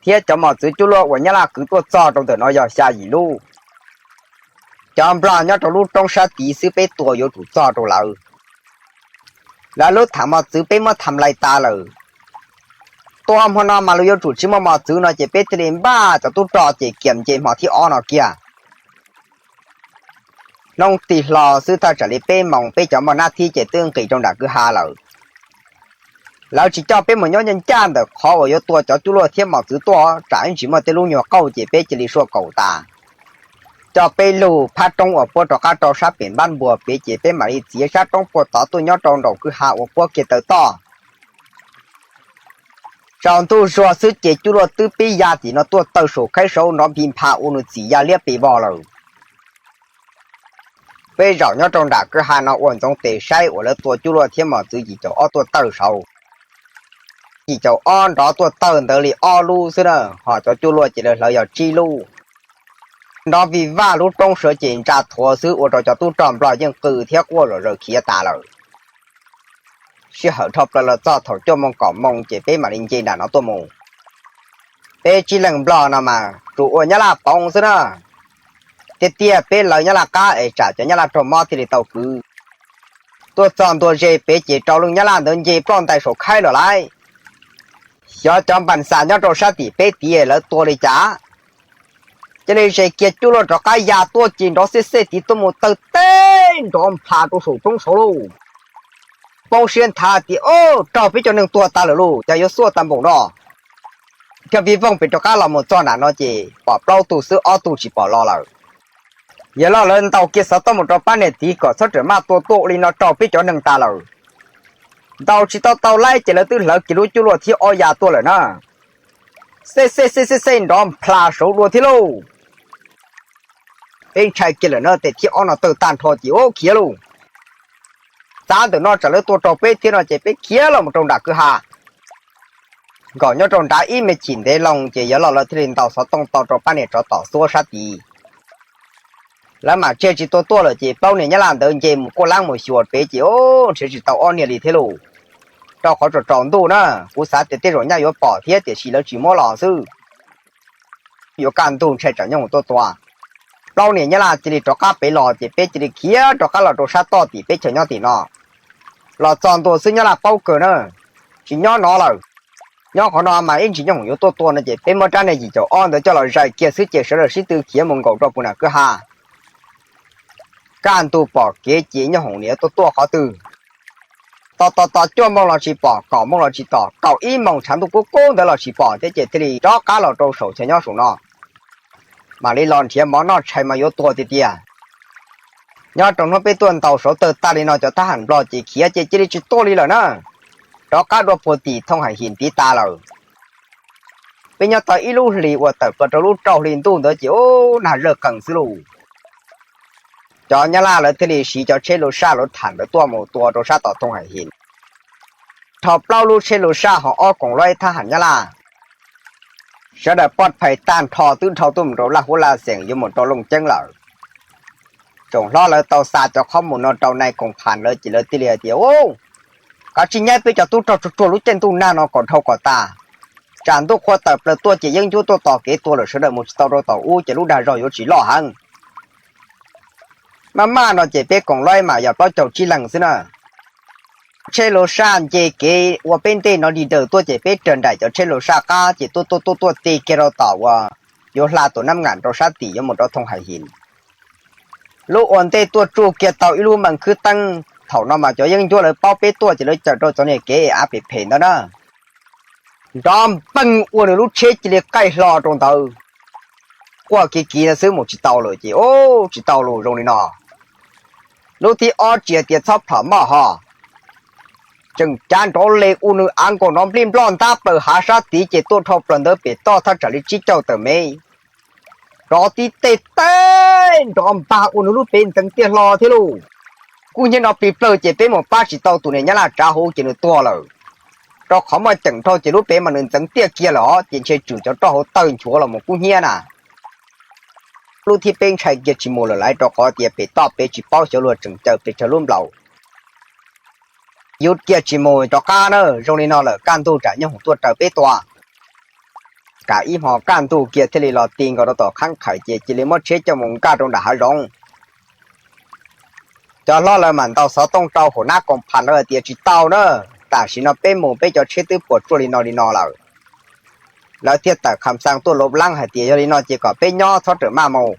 thiab cov mos txwv cuaj luaj uas Nyab Laj kwv tuaj txog rau ntawm no yog xya yim lub. Cov Nplog nyob rau lub roob sab tid xwb peb tua yuav tsum txog rau lawv. Lawv lub tham mos txwv peb muab tham lais tas lawm. Tua hmo no mas lawv yuav tsum tsis muaj mos txwv no ces peb thiaj li npaj cov tub rog ces kiam nce hmo thib ob no kiag. Hnub tig hlo xwb thaj tsam li peb moos peb cov npoj nab thib ces twb nqis rau nram kwj ha lawm. Lawv tsis coj peb mus nyob ncaj ncaj ntawm qhov uas yuav tua cov cuaj luaj thiab mos txwv tuaj tsam ib ntsis muaj tej lub nyuag qauj ces peb cia li suaj kaum tas. Coj peb lug phab roob uas puab rov qab rau sab pem npab npuas pem ces peb mam li txiav sab roob puag tod tuaj nyob rau nraum kwj ha uas puab kiag taw toj. Tsaus ntuj zuag xwb ces cuaj luaj twb pib ya tim no tuaj tawg saum khaib saud nrov npi npha ua nws txim ya liab pes vog lawm. Peb zaum nyob rau nram kwj ha no ua ntxoov tes saib uas lawv tua cuaj luaj thiab mos txwv yim caum ob tuaj tawg saud. Yim caum ob nrov tuaj tawg ntawd li ob lub xwb na, ho cov cuaj luaj ces lawv hlawv yog tsib lub. Nrov vij vaj lub roob sawv ces ntsa thuav xwb ua rau cov tub rog Nplog yeej qw thiab quaj zom zaws khiav tas lawm. Sij hawm dhau plaws los txog thaum cuaj moos kaum moos ces peb mam li nce nram no tuaj mus. Peb tsib leeg Nplog no mas tsuas ua Nyab Laj poov xwb na. Tiag tiag peb lawv Nyab Laj qab es tsam cov Nyab Laj raug mob thiaj li tau kwv. Tuaj txog ntua ze pem ces rau leej Nyab Laj ntawd nce ploj ntais saum khaib lawm lauj. Xyov cov npas xas nyob rau sab tim peb tid lawv tua li cas, cia li ze kiag cuaj luaj rov qab ya tuaj ces nrov xej xej tid tuaj mus tawg teb nrov nplas rau saum roob saud lauj. Poob siab nthav tias, Au, raug peb cov neeg tua tas lawm lauj, cas yuav xuaj tas npaum no. Thiaj vij voog pem rov qab los mus txog nram no ces pom plaub tug xwb ob tug tsis pom los lawm. Yog los lawv ntaus kiag xov tooj mus rau pab niam txiv kom txhob rawm maj tua tuaj ua li no raug peb cov neeg tas lawm. Ntaus tsis tau tau laib ces lawv twb hlawv kiag lub cuaj luaj thib ob ya tuaj lawm na. Xej xej xej xej xej nrov nplas saud dua thiab lauj. Peb ntshai kiag lawm na, tes thib ob no tawg tag nrho ces ua khiav lauj. Txav ntawm no tsam lawv tua raug peb thiab no ces peb khiav los mus rau nram kwj ha. Nkaum nyob rau nrad ib me chim ntev loo ces yog los lawv thiaj li ntaus xov tooj tau rau pab niam tsov tom xuab sab tid. Lawv mam tseg tsis tua tuaj lawm ces plaub niag Nyab Laj ntawd nce mus kuaj laab mus xyuas pem ces ua nrhiav tsis tau ob niag li thiab lauj. Rau qhov tsaus tsaus ntuj na, kuv xav tias tej zaum nyaj yuav pom thiab tiam sis lawv tsis muab los xwb. Yuav kaj ntug ntshai tsam nyooj tuaj tua. Plaub niag Nyab Laj cia li rov qab pem los ces peb cia li khiav rov qab los rau sab toj tim peb chaw nyob tim no. Los txog ntua xwb Nyab Laj paub kawg na, tsis nyob no lawm. Nyob qhov no mas ib ntsis nyooj yuav tuaj tua no ces peb muab rab niag yim caum ob ntawd coj los zais kiag xwb ces sawv daws sib tw khiav mus nkaum rau puag nram kwj ha. Kaj ntug pom kev ces nyooj hoom niam tuaj tuaj qhov twg. Tos tos tos cuaj moos los tsis pom, kaum moos los tsis tom, kaum ib moos tshav ntuj kub kub ntawd los tsis pom thiab ces thiaj li rov qab los rau saum chaw nyob saum no. Mam li los nrhiav mov noj tshais mas yuav tuag tiag tiag. Nyob rau hnub peb tuaj ntaus saud tawg tag li no cov thab ham Nplog ces khiav ces cia li tsis tuaj li lawm na. Rov qab dua puag tim Thoo Hais Him tiv tas lawm. Peb nyob tau ib lub hlis uas tawm plaws rau lub rau hli ntuj ntawd ces ub nag zawj qees xwb lauj. Cov Nyab Laj lawv thiaj li siv cov tsheb lus saj lus tham ntawd tuaj mus tua rau sab tom Thoo Hais Him. Dhau plaub lub tsheb lus saj ho ob koom luab ib thab ham Nyab Laj. Sawv daws poj phais tag nrho twb dhau tuaj mus rau Laj Huab Laj Xeem yuav mus rau Looj Ceeb lawm. Tsoom hlob lawv tau xa cov qhov mus no rau nai koom phas lawv ces lawv thiaj li hais tias, Ub, kav tsij nyaib peb cov tub rog tsuag tsuag lub caij ntuj nag no kom dhau kom tas. Tsam ntuj qhua tawm plaws tuaj ces yeeb ncuab tuaj tos kev tua lawm sawv daws mus tsis tau rau tom ub ces lub dag zog yuav tsis loj heev. Maj maj no ces peb koom luab mas yog plaub caug tsib leeg xwb na. Tsheb lus saj nce kev ua peb ntej no dig daws tuaj ces peb raws nraim cov tsheb lus saj qab ces tuaj tuaj tuaj tuaj ti kiag rau tom uas yuav hla tus nab ngam rau sab tim yuav mus rau Thoo Hais Him. Lub ua ntej tuaj tsuj kiag tau ib lub mees khwb teeb, thaum no mas cov yeeb ncuab lawv paub peb tuaj ces lawv caws rau cov niag kev av phem phem ntawd na. Nrov npeeg ua nws lub tsheb cia li qaij hlo rau ntawd. Quaj kiv kiv ntawd xwb mus tsis tau lawm ces, Ub, tsis tau lus zoo li no. Lub thib ob tsis hais tias txhob plhom moj ho. Tseem cav nrov le ua nws av nkaus nrov nplij nploj ntab plaws hav sab tid ces tuaj dhau plaws ntawd pem toj thaj tsam li tsib caug tawm mev. Nrov tib teg teg nrov npag ua nws lub pev ntxeev tiaj hlo thiab lauj. Kub hnyiab no plig plawg ces peb mus pab tsis tau tus niag Nyab Laj tsav hauv ces nws tuag lawm. Rau qhov muaj ceem dhau ces lub pev mas nws ntxeev tiaj kiag lawm os ces ntshe tswm cov roj hauv tawg nchuav los mus kub hnyiab na. Lub thib peb ntshai kiag tsis mus lawm lawm rau qhov tias pem toj peb tsis paub xyov luag tseem caws pes tsawg lub nplaum. Yus kiag tsis mus rov qab na, zoo li no lawm kaj ntug tsam nyooj hoom tuaj raws peb tua. Kav ib hmo kaj ntug kiag thiaj li los ti nkaus rau tom qhab qhawm ces cia li muab tsheb coj mus nkag rau nram hav zoov. Cov hlob lawv mam ntaus xov tooj rau hua nab koom pham lawv hais tias tsis tau na, tam sim no peb mus peb cov tsheb twb puas tsuaj li no li no lawm. Lawv thiaj tawm kham xaa tuaj lov laab hais tias yog li no ces kom peb nyob txhob rawm maj mus.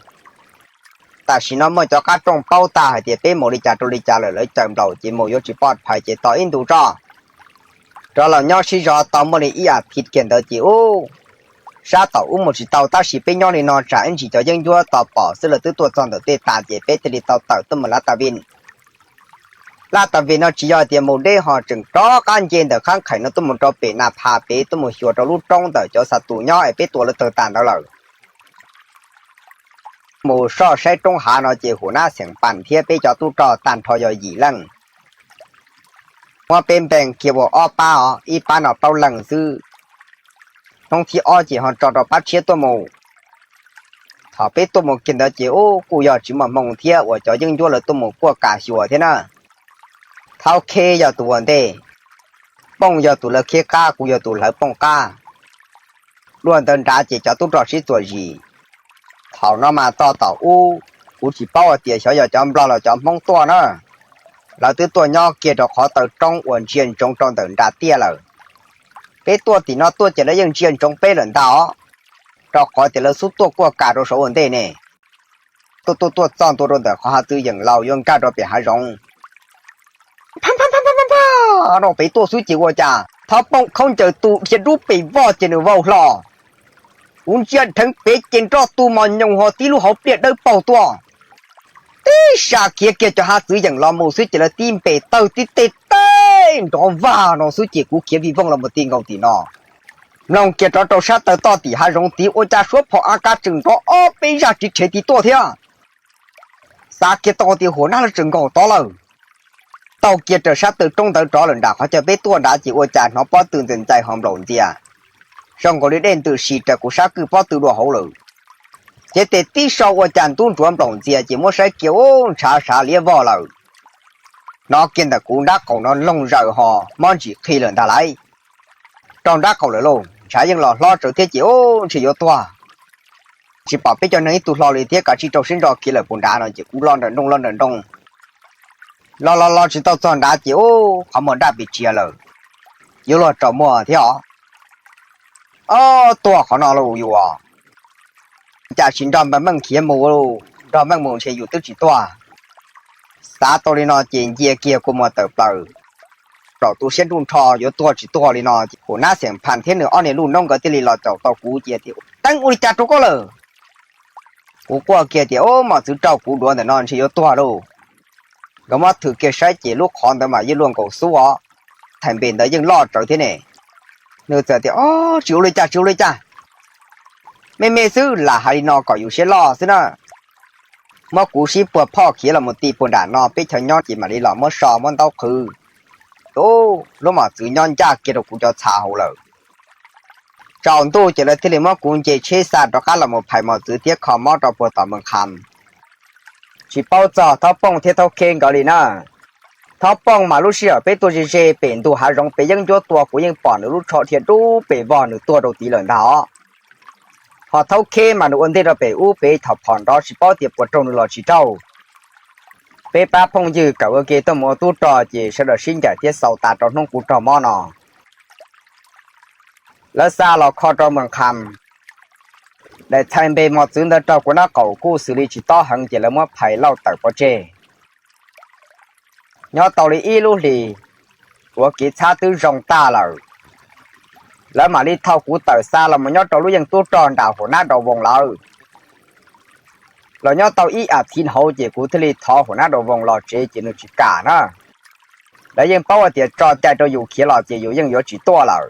Tam sim no muaj cov qab rooj paub tag hais tias peb mus li cas rau li cas lawm, lawv cawm nplaum ces mus yuav tsis pov phais ces tos ib ntus tso. Rov los nyob sib zog tau muaj li ib as thiv kiag ntawd ces ub, sab tom ub mus tsis tau tab sis peb nyob li no tsam ib ntsis cov yeeb ncuab tos pom xwb lawv twb tuaj txog ntawm tej tas ces peb thiaj li tau tawm tuaj mus Lab Tas Vij. Lab Tas Vij no tsis yog tias mus deb ho tseem rov qab nce ntawm qhab qhawm no tuaj mus rau pem Nas Phas pem tuaj mus xyuas rau lub roob ntawm cov xa tus nyob es peb tua lawv tawg tas ntawd lawm. Mus soj saib roob hav no ces hua nab xeem pam thiab peb cov tub rog tag nrho yog yim leej. Muab peb npeeg kiag ua ob pab os, ib pab no plaub leeg xwb. Hnub thib ob ces ho tso rau pab tshiab tuaj mus. Thaum peb tuaj mus kiag ntawd ces ub kuj yog tsis muaj hmoo thiab uas cov yeeb ncuab lawv tuaj mus kuaj kam xyuas thiab na. Thaub Kheb yog tus ua ntej, Pooj yog tus lawv kheb qab, kuv yog tus hlawv Pooj qab. Dua ntawd nrad ces cov tub rog sib txuam zis. Thaum no mas txog tom ub, kuv tsis paub hais tias xyov yog cov Nplog los cov Hmoob tuaj na. Lawv twb tuaj nyob kiag rau qhov taw roob uas ntsia ntsoov rau ntawm nram tiaj lawm. Peb tuaj tim no tuaj ces lawv yeej ntsia ntsoov peb lawm ntag os, rau qhov tias lawv xub tuaj kuaj kam rau saum ua ntej ne. Tuaj tuaj tuaj txog ntua rau ntawm qhov hav txwv yeem laus yuav nkag rau pem hav zoov. Nroj pem tuaj xwb ces ua cas Thaub Pooj khaub ncaws tu dhia dub pes vog ces nws vau hlo. Kuv ntsia dheev pem ces nroj tu mos nyoos ho tib lub hauv pliaj dawb paug tuaj. Tib sas khiav kiag cov hav txwv yeem los mus xwb ces lawv tib npe tawg tib teg teb nrov vag no xwb ces kuv khiav vij voog los mus ti nkaus tim no. Mloog kiag rov rau sab taw toj tim hav zoov tid ua cas suab phom A K tseem nrov ob peb zaj tsiv rhev tid tuaj thiab. Xav kiag tau tias hua nab lawv tseem nkaum tod lawm. Taug kiag raws sab taw roob ntawd rov lawm nram qhov chaw peb tuaj nrad ces ua cas hnov pob tw ntxais ntxais ho nplaum ntxias, zoo nkaus li dej ntws si raws kuv sab kwj pob tw dua hauv lawm. Cev tes tib sau ua cas ntub ntsuav nplaum ntxias ces muab saib kiag ub ntshav sav liab vog lawm. Hnov kiag ntawm kuv nrab qaum no loog zaws ho mob ntsis qhi lawm ntag lauj. Raug nrab qaum lawm lauj, ntshav yeej los hlob tsawv thiab ces ub ntshe yuav tuag. Tsis pom peb cov neeg ib tug hlo li thiab kav tsij rau siab ntso khiav lawm puag nrad no ces kuv los nrawm nrooj los nrawm nrooj. Los los los tsis tau txog nrad ces ub qhov muag daj pes tsiav lawm, yuav luag tsaus muag thiab os. Ob tuag qhov no lauj yus, cas tsis nrog npawg Meej khiav mus, nrog Meej mus ntshe yus twb tsis tuag. Xav tau li no ces ncia kiag kua muag tawm plaws, raum tu siab nruj nrho yuav tuag tsis tuag li no ces hua nab xeem pham thiab nws ob niag luj noob nkawd thiaj li los caum tau kuv ces tias teeb ua li cas rau koj lawm. Kuv quaj kiag tias ub mos txwv raug kuv duav ntawm no ntshe yuav tuag lauj. Nkawd muab thwm kiag saib ces lub qhov ntawd mas yeej luaj nkaus xub os, thais npe ntawd yeej loj tsawv thiab ne. Nws txawm tias ob tsis ua li cas tsis ua li cas, me me xwb lam hais li no kom yus siab loj xwb na. Muab kuv sib puag phoj khiav los mus ti puag nram no peb chaw nyob ces mam li los muab so muab ntaub qhwv. Ub lub mos txwv nyob ncaj kiag rau kuv cov txha hauv lawm. Tsaus ntuj ces lawv thiaj li muab kuv nce tsheb xa rov qab los mus phais mos txwv thiab kho mob rau puag tom Moos Kham. Tsis paub txog Thaub Pooj thiab Thaub Kheb nkawd li na. Thaub Pooj mas lub sij hawm peb tuaj ze ze pem ntug hav zoov pem yeeb ncuab tua kuv yeej pom nws lub tsho dhia dub pes vog nws tuag rau tid lawm ntag os. Ho Thaub Kheb mas nws ua ntej rau pem ub pem thaum phom nrov tsis paub tias puas raug nws los tsis raug. Peb pab phooj ywg kawm ua ke tuaj mus ua tub rog ces sawv daws sib ncaim thiab xaus tas rau hnub kuv raug mob no. Lawv xa los kho rau Moos Kham, daim txhais npe mos txwv ntawd raug kuv nraub qaum kuj xws li tsis tob heev ces lawv muab phais lauj tawm pov tseg. Nyob tau li ib lub hlis, tuav kev txhab twb zoo tag lawm, lawv mam li thau kuv tawm xa los mus nyob rau lub yeej tub rog nram hua nab Dau Voos lawm. Los nyob tau ib as thiv hauv ces kuv thiaj li thov hua nab Dau Voos los tsev ces nws tsis kam na. Lawv yeej paub hais tias tso cai rau yus khiav los ces yus yeej yuav tsis tuaj lawm.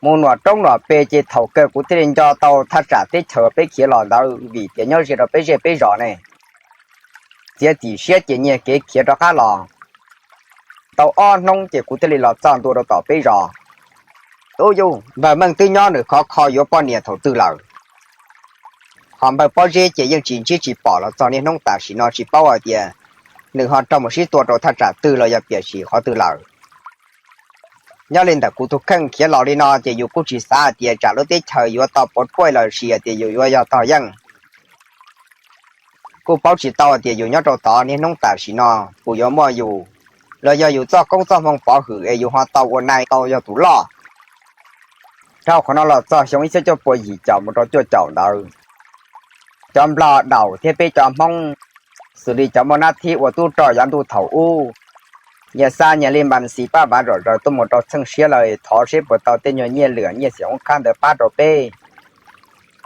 Mus nuam roob nuam pes ces thaum kawg kuv thiaj li nco tau thaj tsam teb chaws peb khiav los ntawd vim tias nyob ze rau peb zej peb zos ne. Txiav txim siab ces nyiag kev khiav rov qab los. Tau ob hnub ces kuv thiaj li los txog ntua rau tom peb zos. Ub yus, npawg Meej twb nyob nws khov kho yuav poj niam thaum twg lawm. Ho npawg Pob Zeb ces yeej tsis ntsib tsis pom los txog niaj hnub tam sim no tsis paub hais tias nws ho raug mus sib tua rau thaj tsam twg los yog piam sim qhov twg lawm. Nyob li ntawm kuv tus kheej khiav los li no ces yus kuj tsis xav hais tias tsam lub teb chaws yuav tau puas puaj los sis hais tias yus yuav yog tog yeej. Kuj paub tsis tau hais tias yus nyob rau tod niaj hnub tam sim no puas yuav muaj yus, los yog yus txoj koob txoj hmoo pov hwm es yus ho tau ua nai tau yog tus loj. Dhau qhov no los txog xyoo ib txhiab cuaj puas yim caum mus rau cuaj caum ntawd, cov nplog daus thiab peb cov Hmoob, xws li cov muaj nab thib ua tub rog yav ntuj thaum ub, nyias xa nyias li npas xis paj vav zom zaws tuaj mus rau Txheej Siab lawm, thov seb puas tau tej nyuag nyiaj lwm nyiaj xiam oob khab ntawd pab rau peb.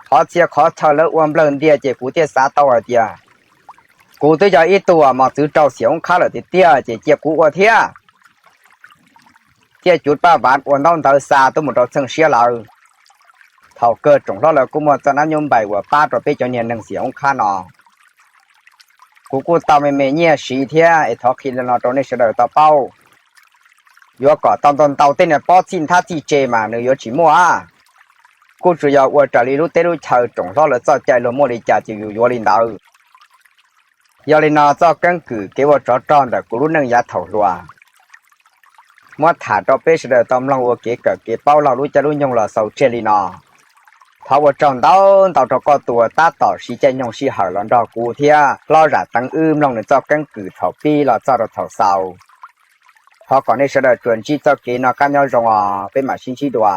Qhov txhia qhov chaw lawv ua nplawg ntiag ces kuv thiaj xav tau hais tias kuv twb yog ib tug mos txwv rau xiam oob khab lawm tiag tiag ces cia kuv ua thiab. Thiaj cuv paj vav ua ntaub ntawv xa tuaj mus rau Txheej Siab lawm. Thaum kawg tsoom hlob lawv kuj muaj txoj nab nyuj npaim uas pab rau peb cov niag neeg xiam oob khab no. Kuv kuj tau me me nyiaj siv thiab es thov qhia li no rau nej sawv daws tau paub. Yuav kom tau ntau ntau tej niag pob txhij nthab txhij tse mas nws yuav tsis muaj. Kuj tsuas yog ua raws li lub teb lub chaw tsoom hlob lawv txoj cai luag muaj li cas ces yus yuav li ntawd. Yog li no txoj keeb kwm kev ua tsov rog ntawm kuv lub neej yav thaum hluas muab tham rau peb sawv daws tau mloog ua kev kawm kev paub laug lub caij lub nyoog los xaus tseg li no. Thov ua tsaug ntau ntau rau koj tus uas tab tom siv caij nyoog sij hawm los nrog kuv thiab hlob Zam Teev wb mloog nws txoj keeb kwm thaum pib los txog rau thaum xaus. Thov kom nej sawv daws tsuas ntsib txoj kev noj qab nyob zoo os, peb mam sib ntsib dua.